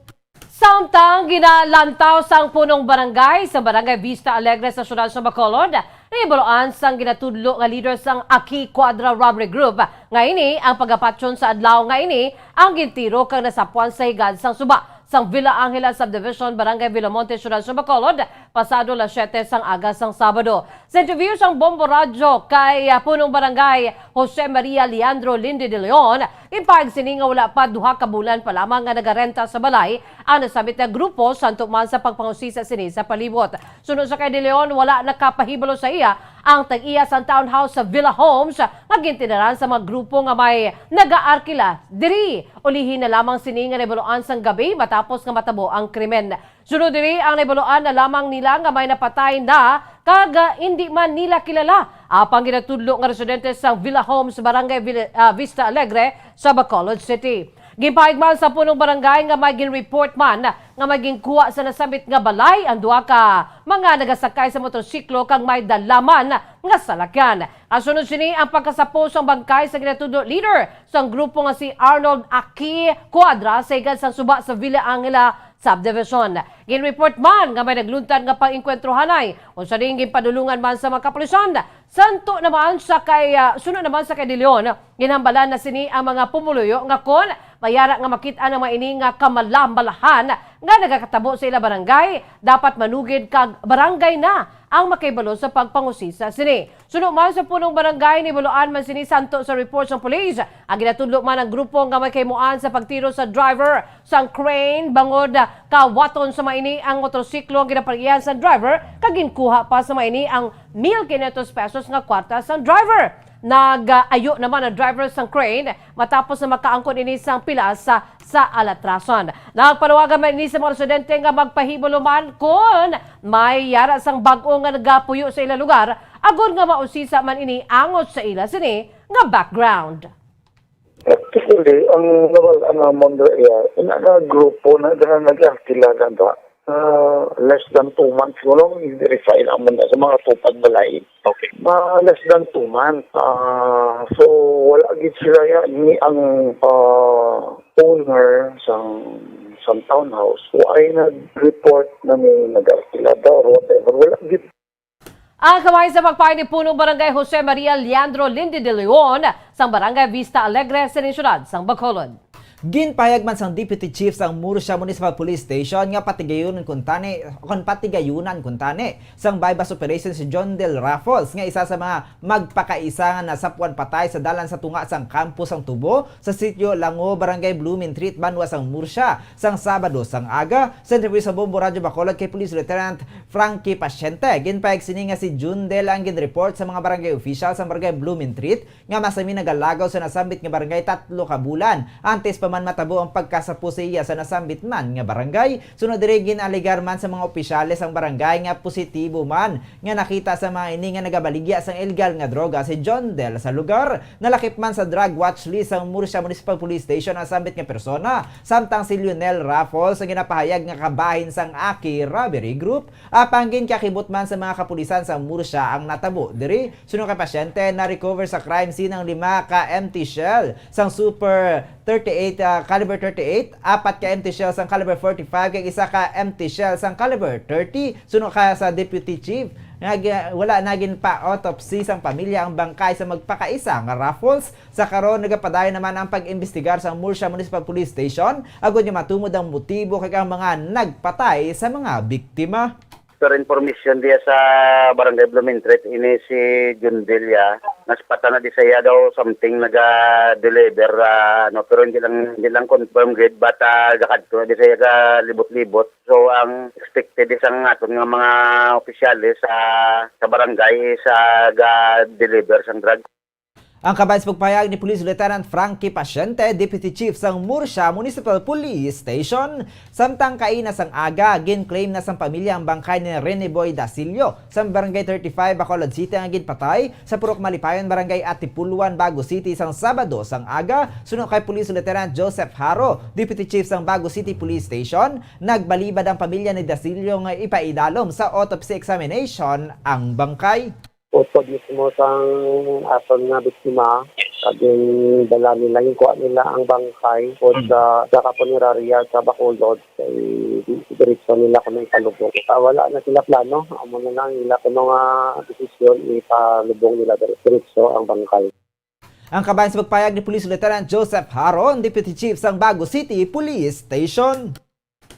Samtang ginalantaw sang punong barangay sa Barangay Vista Alegre sa siyudad sa Bacolod, nahibaluan sang ginatudlo nga leader sang Aki Cuadra Robbery Group nga ini ang pagapatyon sa adlaw nga ini ang gintiro kag nasapuan sa higad sang suba sang Villa Angela Subdivision, Barangay Villamonte, siyudad sa Bacolod, pasado las siete sang aga sang Sabado. Sa interview sang Bombo Radyo kay, ah, Punong Barangay Jose Maria Leandro Linde de Leon, ginpahayag sini nga wala pa duha ka bulan pa lamang nga nagarenta sa balay ang nasambit nga grupo, santo man sa pagpangusisa sini sa palibot. Suno sa kay De Leon, wala nakapahibalo sa iya ang tag-iya sang townhouse sa Villa Homes nga gintinaran sa mga grupo nga may nagaarkila diri. Ulihi na lamang sini nga nahibaluan sang gabi matapos nga matabo ang krimen. Sunod diri, ang nahibaluan na lamang nila nga may napatay na kag, ah, indi man nila kilala, apang ginatudlo nga residente sang Villa Homes, Barangay Villa, ah, Vista Alegre sa Bacolod City. Ginpahayag man sa punong barangay nga may gin-report man nga may ginkuha sa nasambit nga balay ang duha ka mga nagasakay sa motorsiklo kag may dala man nga salakyan. Kasunod sini ang pagkasapo sang bangkay sa ginatudlo leader sang grupo nga si Arnold Aki Cuadra sa higad sang suba sa Villa Angela Subdivision. Gin-report man nga may nagluntad nga pag-engkwentro hanay, unsa ding ginpadulungan man sa mga kapulisan. Santo naman sa kay, ah, suno naman sa kay De Leon, ginhambalan na sini ang mga pumuluyo nga kon mayara nga makit-an ang mga ini nga kamalambalahan nga nagakatabo sa ila barangay, dapat manugid kag barangay na ang makahibalo sa pagpangusisa sini. Suno man sa punong barangay, nahibaluan man sini santo sa report sang pulis. Ang ginatudlo man ang grupo nga may kahimuan sa pagtiro sa driver sang crane bangod kawaton sa maini ang motorsiklo ang ginaparihan sang driver kag ginkuha pa sa maini ang mil quinientos pesos nga kwarta sang driver. Nag-ayo naman ang driver sang crane matapos na makaangkon ini sang pilas sa, sa alatrason. Nagpanawagan man ini sa mga residente nga magpahibalo man kon may yara sang bag-o nga nagapuyo sa ila lugar, agod nga mausisa man ini angot sa ila sini nga background. Actually, ang nawal-an namon diri, ina nga grupo na dira nag-arkila na da. Ah, less than two months, siguro, i-verify namon na sa mga tupad balay. Okay. Ma, less than two months. Ah, so, wala gid sila ya, ni ang, ah, owner sang, sang townhouse. So, ay nag-report na may nag-arkila daw or whatever. Wala gid. Ang kamay sa pagpayo ni Punong Barangay Jose Maria Leandro Linde de Leon sang Barangay Vista Alegre sa syudad sang Bacolod. Ginpahayag man sang Deputy Chief sang Murcia Municipal Police Station nga patigayunan kuntani, kon patigayunan kuntani sang buy-bust operation si John Del Raffles, nga isa sa mga magpakaisa nga nasapuan patay sa dalan sa tunga sang kampo sang tubo sa Sitio Lango, Barangay Blooming Treat, banwa sang Murcia, sang Sabado sang aga. Sa interview sa Bombo Radyo Bacolod kay Police Lieutenant Frankie Pasyente, ginpahayag sini nga si Jundel ang ginreport sa mga barangay official sa Barangay Blooming Treat nga masami nagalagaw sa nasambit nga barangay tatlo ka bulan antes pa man matabo ang pagkasapo sa iya sa nasambit man nga barangay. Sunod diri, gin-alegar man sa mga opisyales ang barangay nga positibo man nga nakita sa mga ini nga nagabaligya sang illegal nga droga si John Del. Sa lugar, nalakip man sa drug watch list sang Murcia Municipal Police Station ang sambit nga persona, samtang si Lionel Raffles ang ginapahayag nga kabahin sang Aki Robbery Group. Apang ginkakibot man sa mga kapulisan sa Murcia ang natabo diri. Suno kay pasyente, na-recover sa crime scene ang lima ka empty shell sang Super thirty-eight, ah, caliber thirty-eight, apat ka empty shell sang caliber forty-five, kag isa ka empty shell sang caliber thirty. Suno ka sa Deputy Chief, nga gi-, wala na ginpa-autopsy sang pamilya ang bangkay sa magpakaisa nga Raffles. Sa karon, nagapadayon naman ang pag-imbestigar sa Murcia Municipal Police Station agod nga matumod ang motibo kag ang mga nagpatay sa mga biktima. Per information diya sa Barangay Blumentritt, ini si Jundel ya, naspatan na di siya daw something naga-deliver, ah, ano, pero hindi lang, hindi lang confirm gid, but, ah, gakadto na di siya galibot-libot. So, ang expected is ang aton nga mga opisyales sa, sa barangay is, ah, ga-deliver sang drug. Ang kabahin sa pagpahayag ni Police Lieutenant Frankie Paciente, Deputy Chief sang Murcia Municipal Police Station, samtang kaina sang aga, gin-claim na sang pamilya ang bangkay ni Rene Boy Dasilio sa Barangay thirty-five, Bacolod City, nga ginpatay sa Purok Malipayon, Barangay Atipuluan, Bago City, sang Sabado sang aga. Suno kay Police Lieutenant Joseph Haro, Deputy Chief sang Bago City Police Station, nagbalibad ang pamilya ni Dasilio nga ipaidalom sa autopsy examination ang bangkay. Utod mismo sang aton nga biktima, kag ginbala nila, ginkuha nila ang bangkay pod Mm. sa, sa kapunerarya sa Bacolod, kay di, diretso nila kuno ipalubong. Ah, wala na sila plano, amo na lang ila kuno nga desisyon, ipalubong nila dire-, diretso ang bangkay. Ang kabahin sa pagpayag ni Police Lieutenant Joseph Haron, Deputy Chief sang Bago City Police Station.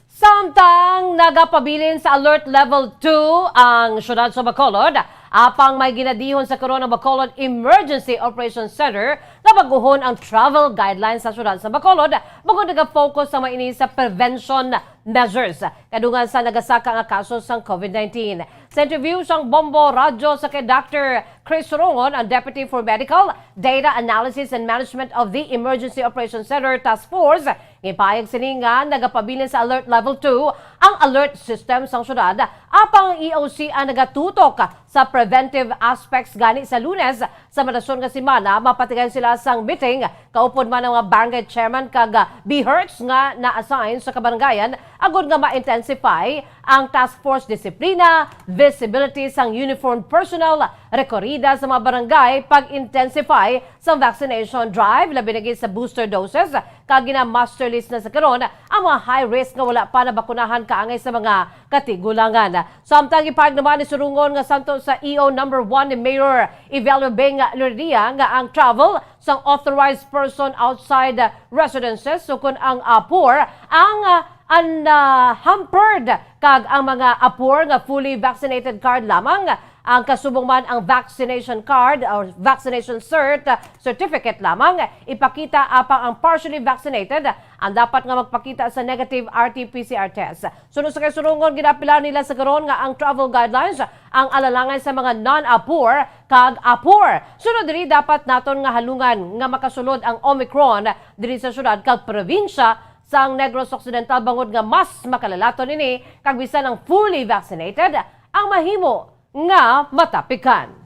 Samtang nagapabilin sa Alert Level two ang siyudad sa Bacolod, apang may ginadihon sa karon ang Bacolod Emergency Operation Center nga bag-ohon ang travel guidelines sa siyudad sa Bacolod, bangod naga-focus sa maini sa prevention measures kadungan sa nagasaka nga kaso sang COVID nineteen. Sa interview sang Bombo Radyo sa kay Doctor Chris Rongon, ang Deputy for Medical, Data Analysis and Management of the Emergency Operation Center Task Force, ginpahayag sini nga nagapabilin sa Alert Level two ang alert system sang syudad, apang ang E O C ang nagatutok sa preventive aspects gani. Sa Lunes sa madason nga semana, mapatigayon sila sang meeting kaupod man ang mga barangay chairman kag, ah, B H E R Ts nga na-assign sa kabaranggayan agud nga ma-intensify ang task force disiplina, visibility sang uniformed personnel, rekorida sa mga barangay, pag-intensify sa vaccination drive, labi na gid sa booster doses, kag gina-muster list na sa karon ang mga high risk nga wala pa nabakunahan kaangay sa mga katigulangan. Samtang ipahayag naman ni Surungon nga santo sa E O number one ni Mayor Evelio Beng Loredia nga ang travel sang authorized person outside residences, sukon ang apor, ang, ah, unhampered, kag ang mga apor nga fully vaccinated card lamang, ang kasubong man ang vaccination card or vaccination cert, certificate lamang ipakita, apang ang partially vaccinated ang dapat nga magpakita sa negative R T P C R test. Suno sa kay Surungon, ginaapilan nila sa karon nga ang travel guidelines ang alalangay sa mga non-apor kag apor. Sunod diri, dapat naton nga halungan nga makasulod ang Omicron diri sa syudad kag probinsya sang Negros Occidental, bangod nga mas makalalaton ini kag bisan ang fully vaccinated ang mahimo nga matapikan.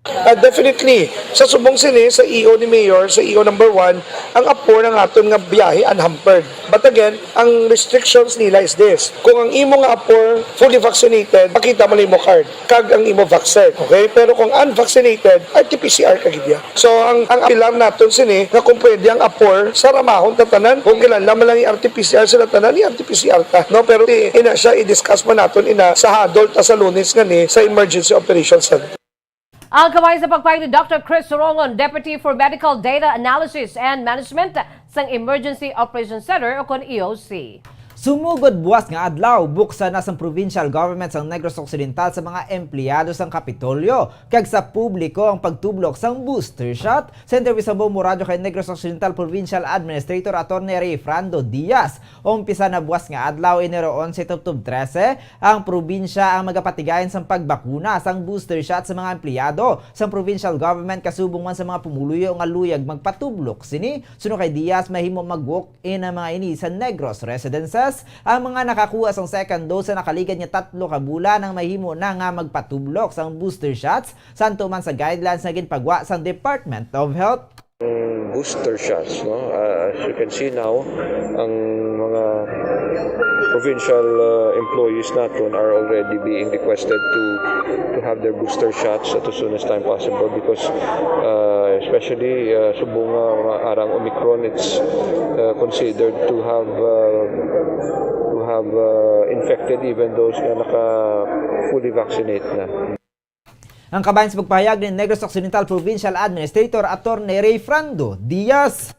Ah, definitely. Sa subong sini, sa E O ni Mayor, sa E O number one, ang apor ang aton nga biyahe unhampered. But again, ang restrictions nila is this. Kung ang imo nga apor fully vaccinated, pakita mo lang imo card kag ang imo vaccine. Okay? Pero kung unvaccinated, R T P C R ka gid ya. So, ang, ang apilar naton sini, nga kung pwede ang apor, saramahon ta tanan. Kung kinahanglan man lang i-R T P C R sila tanan, i-R T P C R ta. No? Pero i-, ina siya, i-discuss man naton ina sa hadol ta sa Lunes nga ni sa Emergency Operations Center. Ang kamay sa pagpahayag ni Doctor Chris Sorongon, Deputy for Medical Data Analysis and Management sang Emergency Operations Center o kon E O C. Sumugod buwas nga adlaw, buksan na sang provincial government sang Negros Occidental sa mga empleyado sang Kapitolyo kag sa publiko ang pagtudlok sang booster shot. Sa interview sa Bombo Radyo kay Negros Occidental Provincial Administrator Attorney Rayfrando Diaz, umpisa na buwas nga adlaw, Enero onse tubtob trese, ang probinsya ang magapatigayon sang pagbakuna sang booster shot sa mga empleyado sang provincial government kasubong man sa mga pumuluyo nga luyag magpatudlok sini. Suno kay Diaz, mahimo mag-walk-in ang mga ini sa Negros residences. Ang mga nakakuha sang second dose sa nakaligad nga tatlo ka bulan ang mahimo na nga magpatudlok sang booster shots, santo man sa guidelines nga ginpagwa sang Department of Health. Booster shots, no? Uh, as you can see now, ang mga provincial uh, employees naton are already being requested to to have their booster shots at as soon as time possible because uh, especially uh, subong nga mga arang Omicron, it's uh, considered to have uh, to have uh, infected even those nga naka fully vaccinate na. Ang kabahin sa pagpahayag ni Negros Occidental Provincial Administrator Attorney Rayfrando Diaz.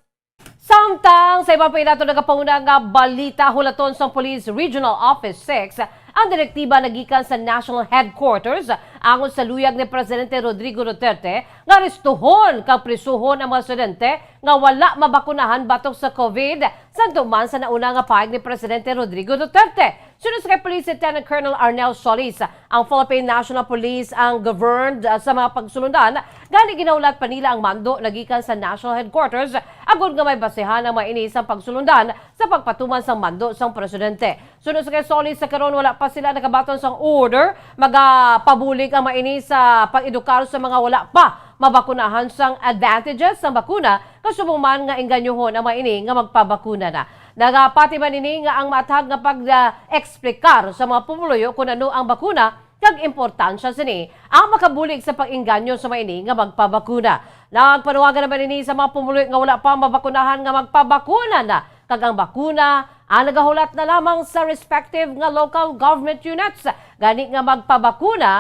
Samtang sa iban pa naton nagapanguna nga balita, hulaton sang Police Regional Office six ang direktiba nagikan sa National Headquarters angot sa luyag ni Presidente Rodrigo Duterte nga arestuhon kag prisuhon ang mga estudyante nga wala mabakunahan batok sa COVID, santo man sa nauna nga pahayag ni Presidente Rodrigo Duterte. Suno sa kay Police Lieutenant Colonel Arnel Solis, ang Philippine National Police ang governed, ah, sa mga pagsulundan, gani ginahulat pa nila ang mando nagikan sa National Headquarters, agod nga may basehan ang mga ini sa pagsulundan sa pagpatuman sang mando sang presidente. Suno sa kay Solis, sa karon wala pa sila nakabaton sang order magapabulig ang mga ini sa pag-edukar sa mga wala pa mabakunahan sang advantages sang bakuna, kasubong man nga engganyohon ang mga ini nga magpabakuna na. Nagapati man ini nga ang maathag nga pag-eksplikar sa mga pumuluyo kon ano ang bakuna kag importansya sini ang makabulig sa pag-engganyo sa mga ini nga magpabakuna. Nagpanuwagan naman ini sa mga pumuluyo nga wala pa mabakunahan nga magpabakuna na, kag ang bakuna ang nagahulat na lamang sa respective nga local government units gani nga magpabakuna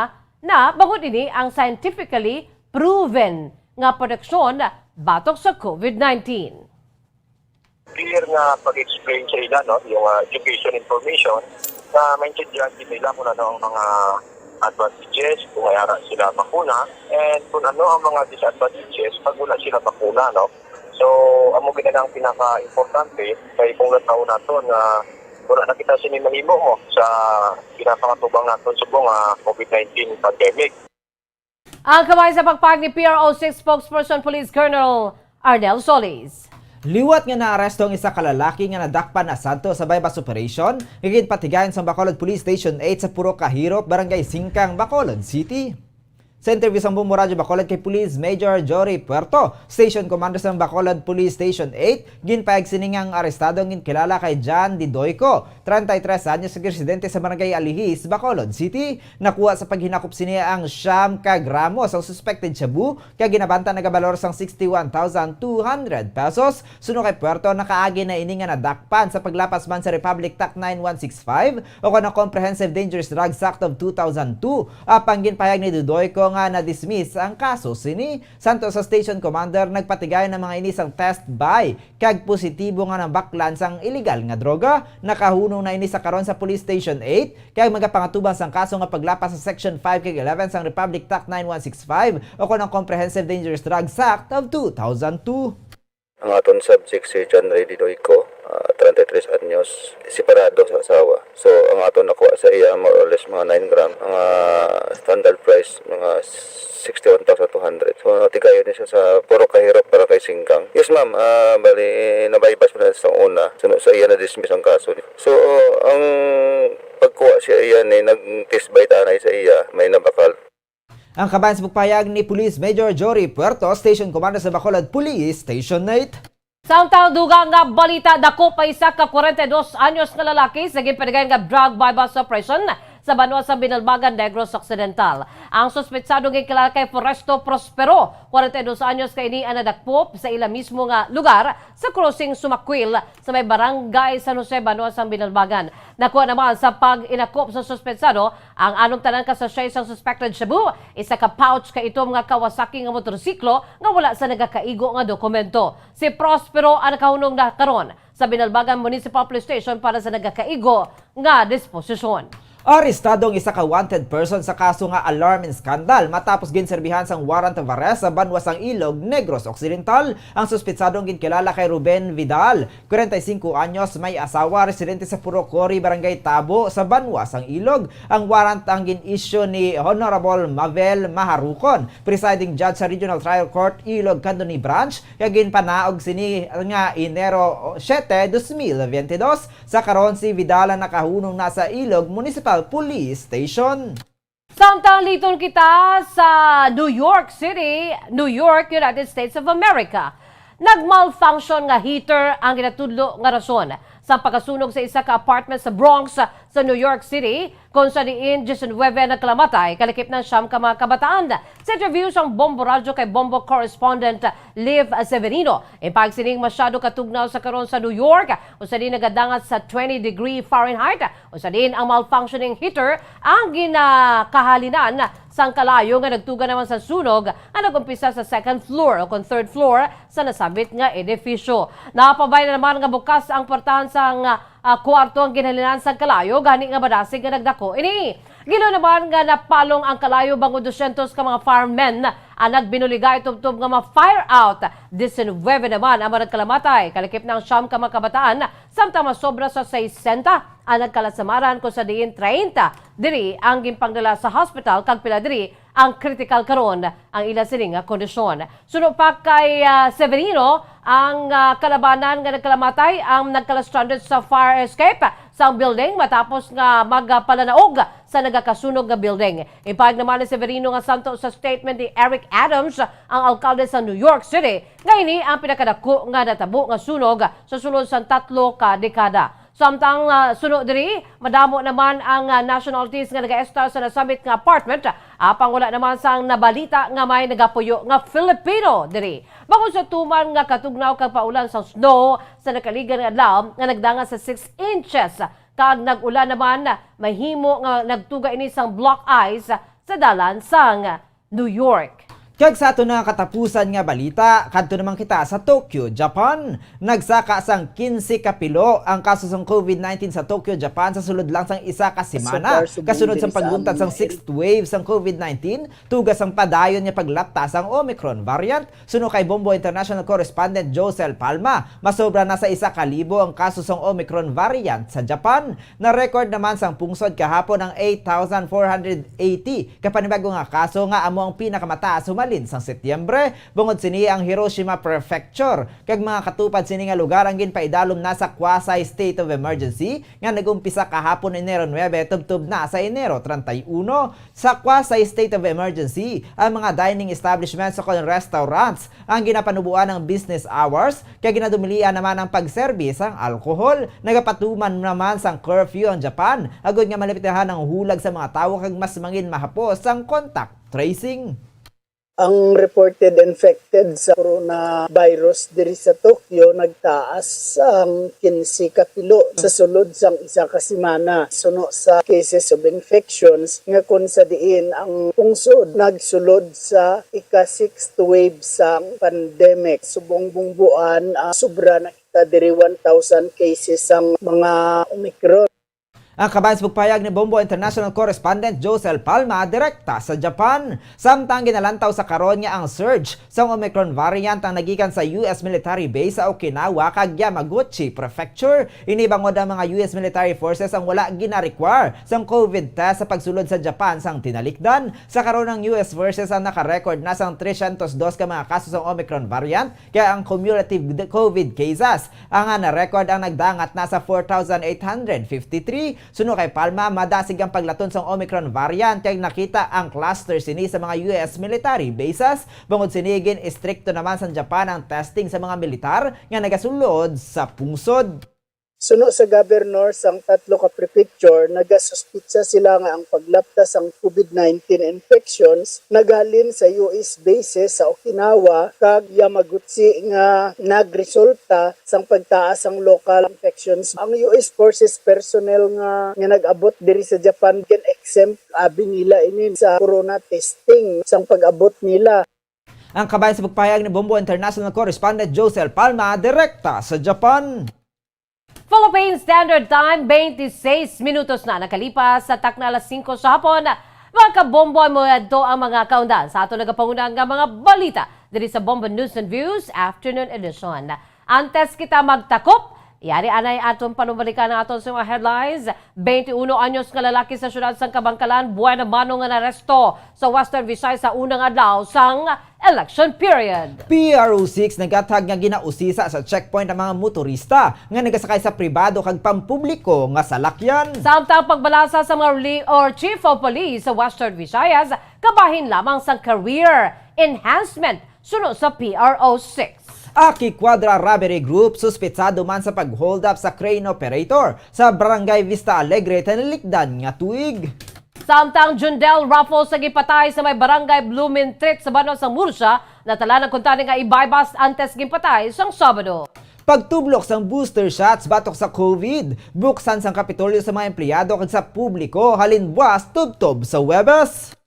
na, bangod ini ang scientifically proven nga proteksyon batok sa COVID nineteen. Clear nga pag-explain sa ila, no, yung ah, education information na maintindihan din nila kung ano ang mga advantages kung may ara sila bakuna and kung ano ang mga disadvantages pag wala sila bakuna, no. So, amo gid na ang pinaka-importante kay kung nataw naton nga wala na kita sini mahimo mo sa ginapangatubang naton subong nga COVID nineteen pandemic. Ang kamay sa pagpahayag ni P R O six spokesperson Police Colonel Arnel Solis. Liwat nga naaresto ang isa ka lalaki nga nadakpan na sadto sa buy-bust operation nga ginpatigayon sang Bacolod Police Station eight sa Purok Kahirop, Barangay Singkang, Bacolod City. Sa interview sang Bombo Radyo Bacolod kay Police Major Jory Puerto, Station Commander sang Bacolod Police Station eight, ginpahayag sini nga ang arestado ang ginkilala kay John Didoico, treinta y tres anyos, residente sa Barangay Alihis, Bacolod City. Nakuha sa paghinakop sini ang siyam ka gramo sang suspected shabu kag ginabanta nagabalor sang sixty-one thousand two hundred pesos. Suno kay Puerto, nakaagi na ini nga nadakpan sa paglapas man sa Republic Tax nine one six five o kon ang Comprehensive Dangerous Drugs Act of two thousand two. Apang ginpahayag ni Dudoyco nga na-dismiss ang kaso sini. Santo sa Station Commander, nagpatigayon ang mga ini sang test buy kag positibo nga nabaklan sang iligal nga droga. Nakahunong na ini sa karon sa Police Station eight kag magapangatubang sang kaso nga paglapas sa Section five kag eleven sang Republic Tax nine one six five o kon ang Comprehensive Dangerous Drugs Act of two thousand two. Ang aton subject si John Ray Didoico, ah, treinta y tres anyos, separado sa asawa. So, ang aton nakuha sa iya, more or less, mga nine gram. Ang ah, standard price, mga sixty-one thousand two hundred. So, natigayon niya siya sa Purok Kahirap, Barangay Singkang. Yes, ma'am. Ah, bali, nabaybas mo na sa una. So, sa iya, na-dismiss ang kaso. So, ang pagkuha siya iya ni, nag-test by tanay sa iya, may nabakal. Ang kabahin sa pagpahayag ni Police Major Jory Puerto, Station Commander sa Bacolod Police Station eight. Samtang dugang nga balita, dako pa isa ka kwarenta y dos anyos nga lalaki sa ginpatigayon nga drug buy-bust operation sa banwa sa Binalbagan, Negros Occidental. Ang suspetsado nga kilala kay Foresto Prospero, kwarenta y dos anyos, kay ini ang nadakpop sa ila mismo nga lugar sa Crossing Sumakwil sa may Barangay San Jose, banwa sa Binalbagan. Nakuha naman sa pag-inakop sa suspetsado ang anumtanan ka sachet sang suspected shabu, isa ka pouch ka itom nga Kawasaki nga motorsiklo nga wala sa nagakaigo nga dokumento. Si Prospero ang nakahunong na karon sa Binalbagan Municipal Police Station para sa nagakaigo nga disposisyon. Arestado ang isa ka wanted person sa kaso nga alarm and scandal matapos ginserbihan sang warrant of arrest sa banwa sang Ilog, Negros Occidental. Ang suspetsadong ginkilala kay Ruben Vidal, kwarenta y singko anyos, may asawa, residente sa Purocori, Barangay Tabo, sa banwa sang Ilog. Ang warrant ang gin-issue ni Honorable Mavel Maharucon, presiding judge sa Regional Trial Court, Ilog Candoni Branch, kag ginpanaog sini nga Enero siete, dos mil veintidós. Sa karon, si Vidal ang nakahunong na sa Ilog Municipal Police Station. Samtang liton kita sa New York City, New York, United States of America. Nag-malfunction nga heater ang ginatudlo nga rason sa pagkasunog sa isa ka apartment sa Bronx sa New York City, kung sa diin disinuwebe ang nagkalamatay, kalakip ng siyam ka mga kabataan. Sa interview sang Bombo Radyo kay Bombo correspondent Liv Severino, impag sining masyado katugnaw sa karon sa New York, usa din nagadangat sa twenty degree Fahrenheit, usa din ang malfunctioning heater ang ginakahalinan sang kalayo nga nagtuga naman sa sunog nga nag-umpisa sa second floor o kon third floor sa nasabit nga edifisyo. Napabay na naman nga bukas ang portahan sang, ah, kwarto ang ginhalinan sang kalayo, gani nga madasig nga nagdako ini. Gilo naman nga napalong ang kalayo bangod dosyentos ka mga firemen ang nagbinuligay tubtob nga ma-fire out. Disinwebe naman ang mga nagkalamatay, kalakip ng siyam ka mga kabataan, samtang masobra sa sesenta ang nagkalasamaran, kung sa diin treinta diri ang ginpangdala sa hospital kag pila diri ang critical karon ang ila sini nga kondisyon. Suno pa kay, ah, Severino, ang, ah, kalabanan nga nagkalamatay ang nagkala-stranded sa fire escape sang building matapos nga magpalanaog sa nagakasunog nga building. Ipahayag naman ni Severino nga santo sa statement ni Eric Adams, ang alkalde sa New York City, nga ini ang pinakadako nga natabo nga sunog sa sulod sang tatlo ka dekada. Samtang, ah, suno diri, madamo naman ang, ah, nationalities nga nagaestar sa nasabit nga apartment, apang wala naman sang nabalita nga may nagapuyo nga Filipino diri. Bangod sa tuman nga katugnaw kag paulan sang snow sa nakaligad nga adlaw nga nagdangat sa six inches, kag nag-ulan naman, mahimo nga nagtuga ini sang block ice sa dalan sang New York. Kag sa ato na katapusan nga balita, kadto naman kita sa Tokyo, Japan. Nagsaka sang kinse ka pilo ang kaso sang covid nineteen sa Tokyo, Japan, sa sulod lang sang isa ka semana. Kasunod sang pagluntad sang sixth wave sang covid nineteen, tuga sang padayon nga paglapta sang Omicron variant. Suno kay Bombo International correspondent Josel Palma, masobra na sa isa ka libo ang kaso sang Omicron variant sa Japan. Na-record naman sang pungsod kahapon ang eight thousand four hundred eighty ka panibago nga kaso, nga amo ang pinakamataas humalin sang Setyembre. Bungod sini, ang Hiroshima Prefecture kag mga katupad sini nga lugar ang ginpaidalom na sa quasi state of emergency nga nag-umpisa kahapon, Enero nuebe, tubtob na sa Enero treinta y uno. Sa quasi state of emergency ang mga dining establishments o kon restaurants, ang ginapanuboan ang business hours, kag ginadumilian naman ang pagserbi sang alcohol. Nagapatuman naman sang curfew ang Japan, agod nga malimitahan ang hulag sa mga tawo kag mas mangin mahapos sang contact tracing. Ang reported infected sa coronavirus diri sa Tokyo nagtaas sang kinse ka pilo sa sulod sang isa ka semana, suno sa cases of infections, nga kon sa diin ang pungsod nagsulod sa ika-sixth wave sang pandemic. Subong bungbuan, ah, sobra na kita diri one thousand cases sang mga Omicron. Ang kabahin sa pagpahayag ni Bombo International correspondent Josel Palma, direkta sa Japan. Samtang ginalantaw sa karon nga ang surge sang Omicron variant ang nagikan sa U S military base sa Okinawa kag Yamaguchi Prefecture. Ini bangod ang mga U S military forces ang wala gina-require sang covid test sa pagsulod sa Japan sang tinalikdan. Sa karon, ang U S forces ang naka-record na sang tresyentos dos ka mga kaso sang Omicron variant, kag ang cumulative d-, covid cases ang na-record ang nagdangat na sa four thousand eight hundred fifty-three. Suno kay Palma, madasig ang paglaton sang Omicron variant kag nakita ang cluster sini sa mga U S military bases. Bangod sini, gin-istrikto naman sa Japan ang testing sa mga militar nga nagasulod sa pungsod. Suno sa governor sang tatlo ka prefecture, nagasuspitsa sila nga ang paglapta sang covid nineteen infections naghalin sa U S bases sa Okinawa kag Yamaguchi nga nagresulta sang pagtaas sang local infections. Ang U S forces personnel nga, nga nag-abot diri sa Japan gin-exempt abi nila ini sa corona testing sang pag-abot nila. Ang kabahin sa pagpahayag ni Bombo International correspondent Josel Palma, direkta sa Japan. Philippine Standard Time, twenty-six minutos na nakalipas sa takna alas singko sa hapon. Mga kabombo, amo adto ang mga kaundan sa aton nagapanguna nga mga balita diri sa Bombo News and Views Afternoon Edition. Antes kita magtakop, yari anay aton panumalikan ang aton sa mga headlines. Twenty-uno anyos nga lalaki sa siyudad sang Kabankalan, buwan na mano nga naresto sa Western Visayas sa unang adlaw sang election period. P R O six naghatag nga ginausisa sa checkpoint ang mga motorista nga nagasakay sa pribado kag pampubliko nga salakyan. Samtang pagbalasa sa mga li-, or chief of police sa Western Visayas, kabahin lamang sang career enhancement suno sa P R O six. Aki Quadra Robbery Group suspetsado man sa pag-hold up sa crane operator sa Barangay Vista Alegre tinalikdan nga tuig. Samtang Jundel Raffles nga gipatay sa may barangay Blumentritt sa banwa sang Murcia, natala na kuntani nga i-buy-bust antes ginpatay sang Sabado. Pagtudlo sang booster shots batok sa COVID, buksan sang Kapitolyo sa mga empleyado kag sa publiko halin buwas tubtob sa Huwebes.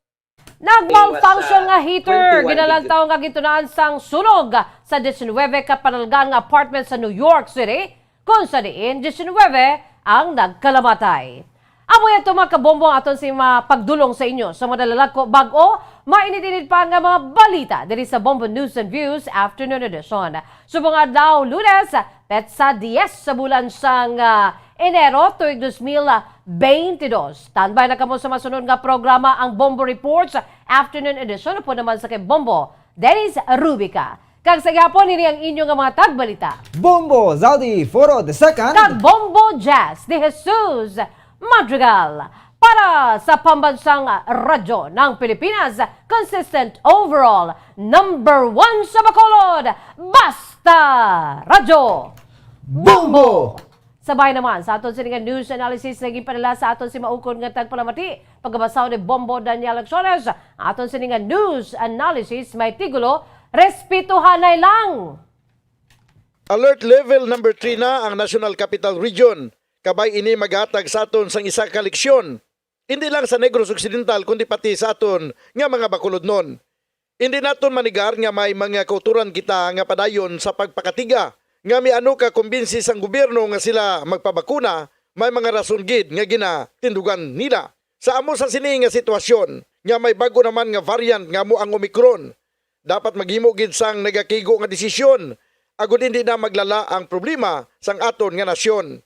Nag-malfunction nga heater, ginalantaw nga gintunaan sang sunog sa diecinuebe ka panalgan nga apartment sa New York City, kung sa diin diecinuebe ang nagkalamatay. Amo yan to, mga kabombo, ang aton si mga pagdulong sa inyo sa mga nalalagko bag-o, mainit-init pa nga mga balita diri sa Bombo News and Views Afternoon Edition. Subong adlaw, Lunes, petsa diyes sa bulan sang, ah, Enero, tuig dos mil beintidos. Standby na kamo sa masunod nga programa, ang Bombo Reports Afternoon Edition, upod naman sa kay Bombo Dennis Rubica. Kag sa gihapon, ini ang inyo nga mga tagbalita. Bombo Zaldi Foro the second. Kag Bombo Jazz de Jesus Madrigal. Para sa pambansang radyo ng Pilipinas, consistent overall, number one sa Bacolod, Basta Radyo. Bombo! Sabay naman sa aton sini nga news analysis nga ginpadala sa aton si maukon nga tagpalamati, pagkabasa ni Bombo Daniel Acciones. Aton sini nga news analysis may titulo, Respetuhanay Lang. Alert level number three na ang National Capital Region. Kabay ini maghatag sa aton sang isa ka leksyon, hindi lang sa Negros Occidental, kundi pati sa aton nga mga Bacolodnon. Hindi naton manigar nga may mga kauturan kita nga padayon sa pagpakatiga nga may ano ka kumbinsi sang gobyerno nga sila magpabakuna, may mga rason gid nga ginatindugan nila. Sa amo sa sini nga sitwasyon, nga may bag-o naman nga variant nga amo ang Omicron, dapat maghimo gid sang nagakigo nga desisyon agud hindi na maglala ang problema sang aton nga nasyon.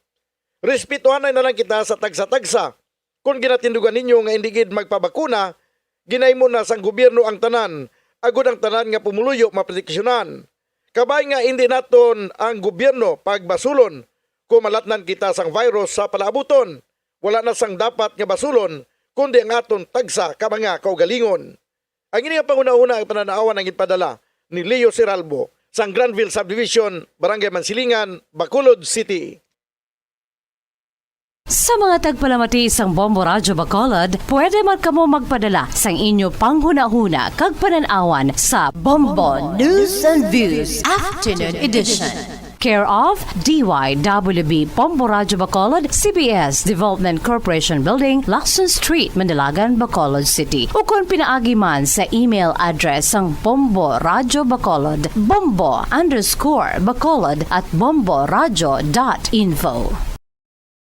Respetuhanay na lang kita sa tagsa-tagsa. Kon ginatindugan ninyo nga hindi gid magpabakuna, ginahimo na sang gobyerno ang tanan, agud ang tanan nga pumuluyo maproteksyonan. Kabay nga hindi naton ang gobyerno pagbasulon kon malatnan kita sang virus sa palaabuton. Wala na sang dapat nga basulon, kundi ang aton tagsa ka mga kaugalingon. Ang ini nga panghunahuna ang panan-awan ang ginpadala ni Leo Seralbo sang Granville Subdivision, Barangay Mansilingan, Bacolod City. Sa mga tagpalamati sang Bombo Radyo Bacolod, pwede man kamo magpadala sang inyo panghunahuna kag panan-awan sa Bombo News and Views Afternoon Edition. Care of D Y W B Bombo Radyo Bacolod, C B S Development Corporation Building, Lacson Street, Manalagan, Bacolod City. Ukon pinaagi man sa email address sang Bombo Radyo Bacolod, bombo underscore bacolod at bomboradyo dot info.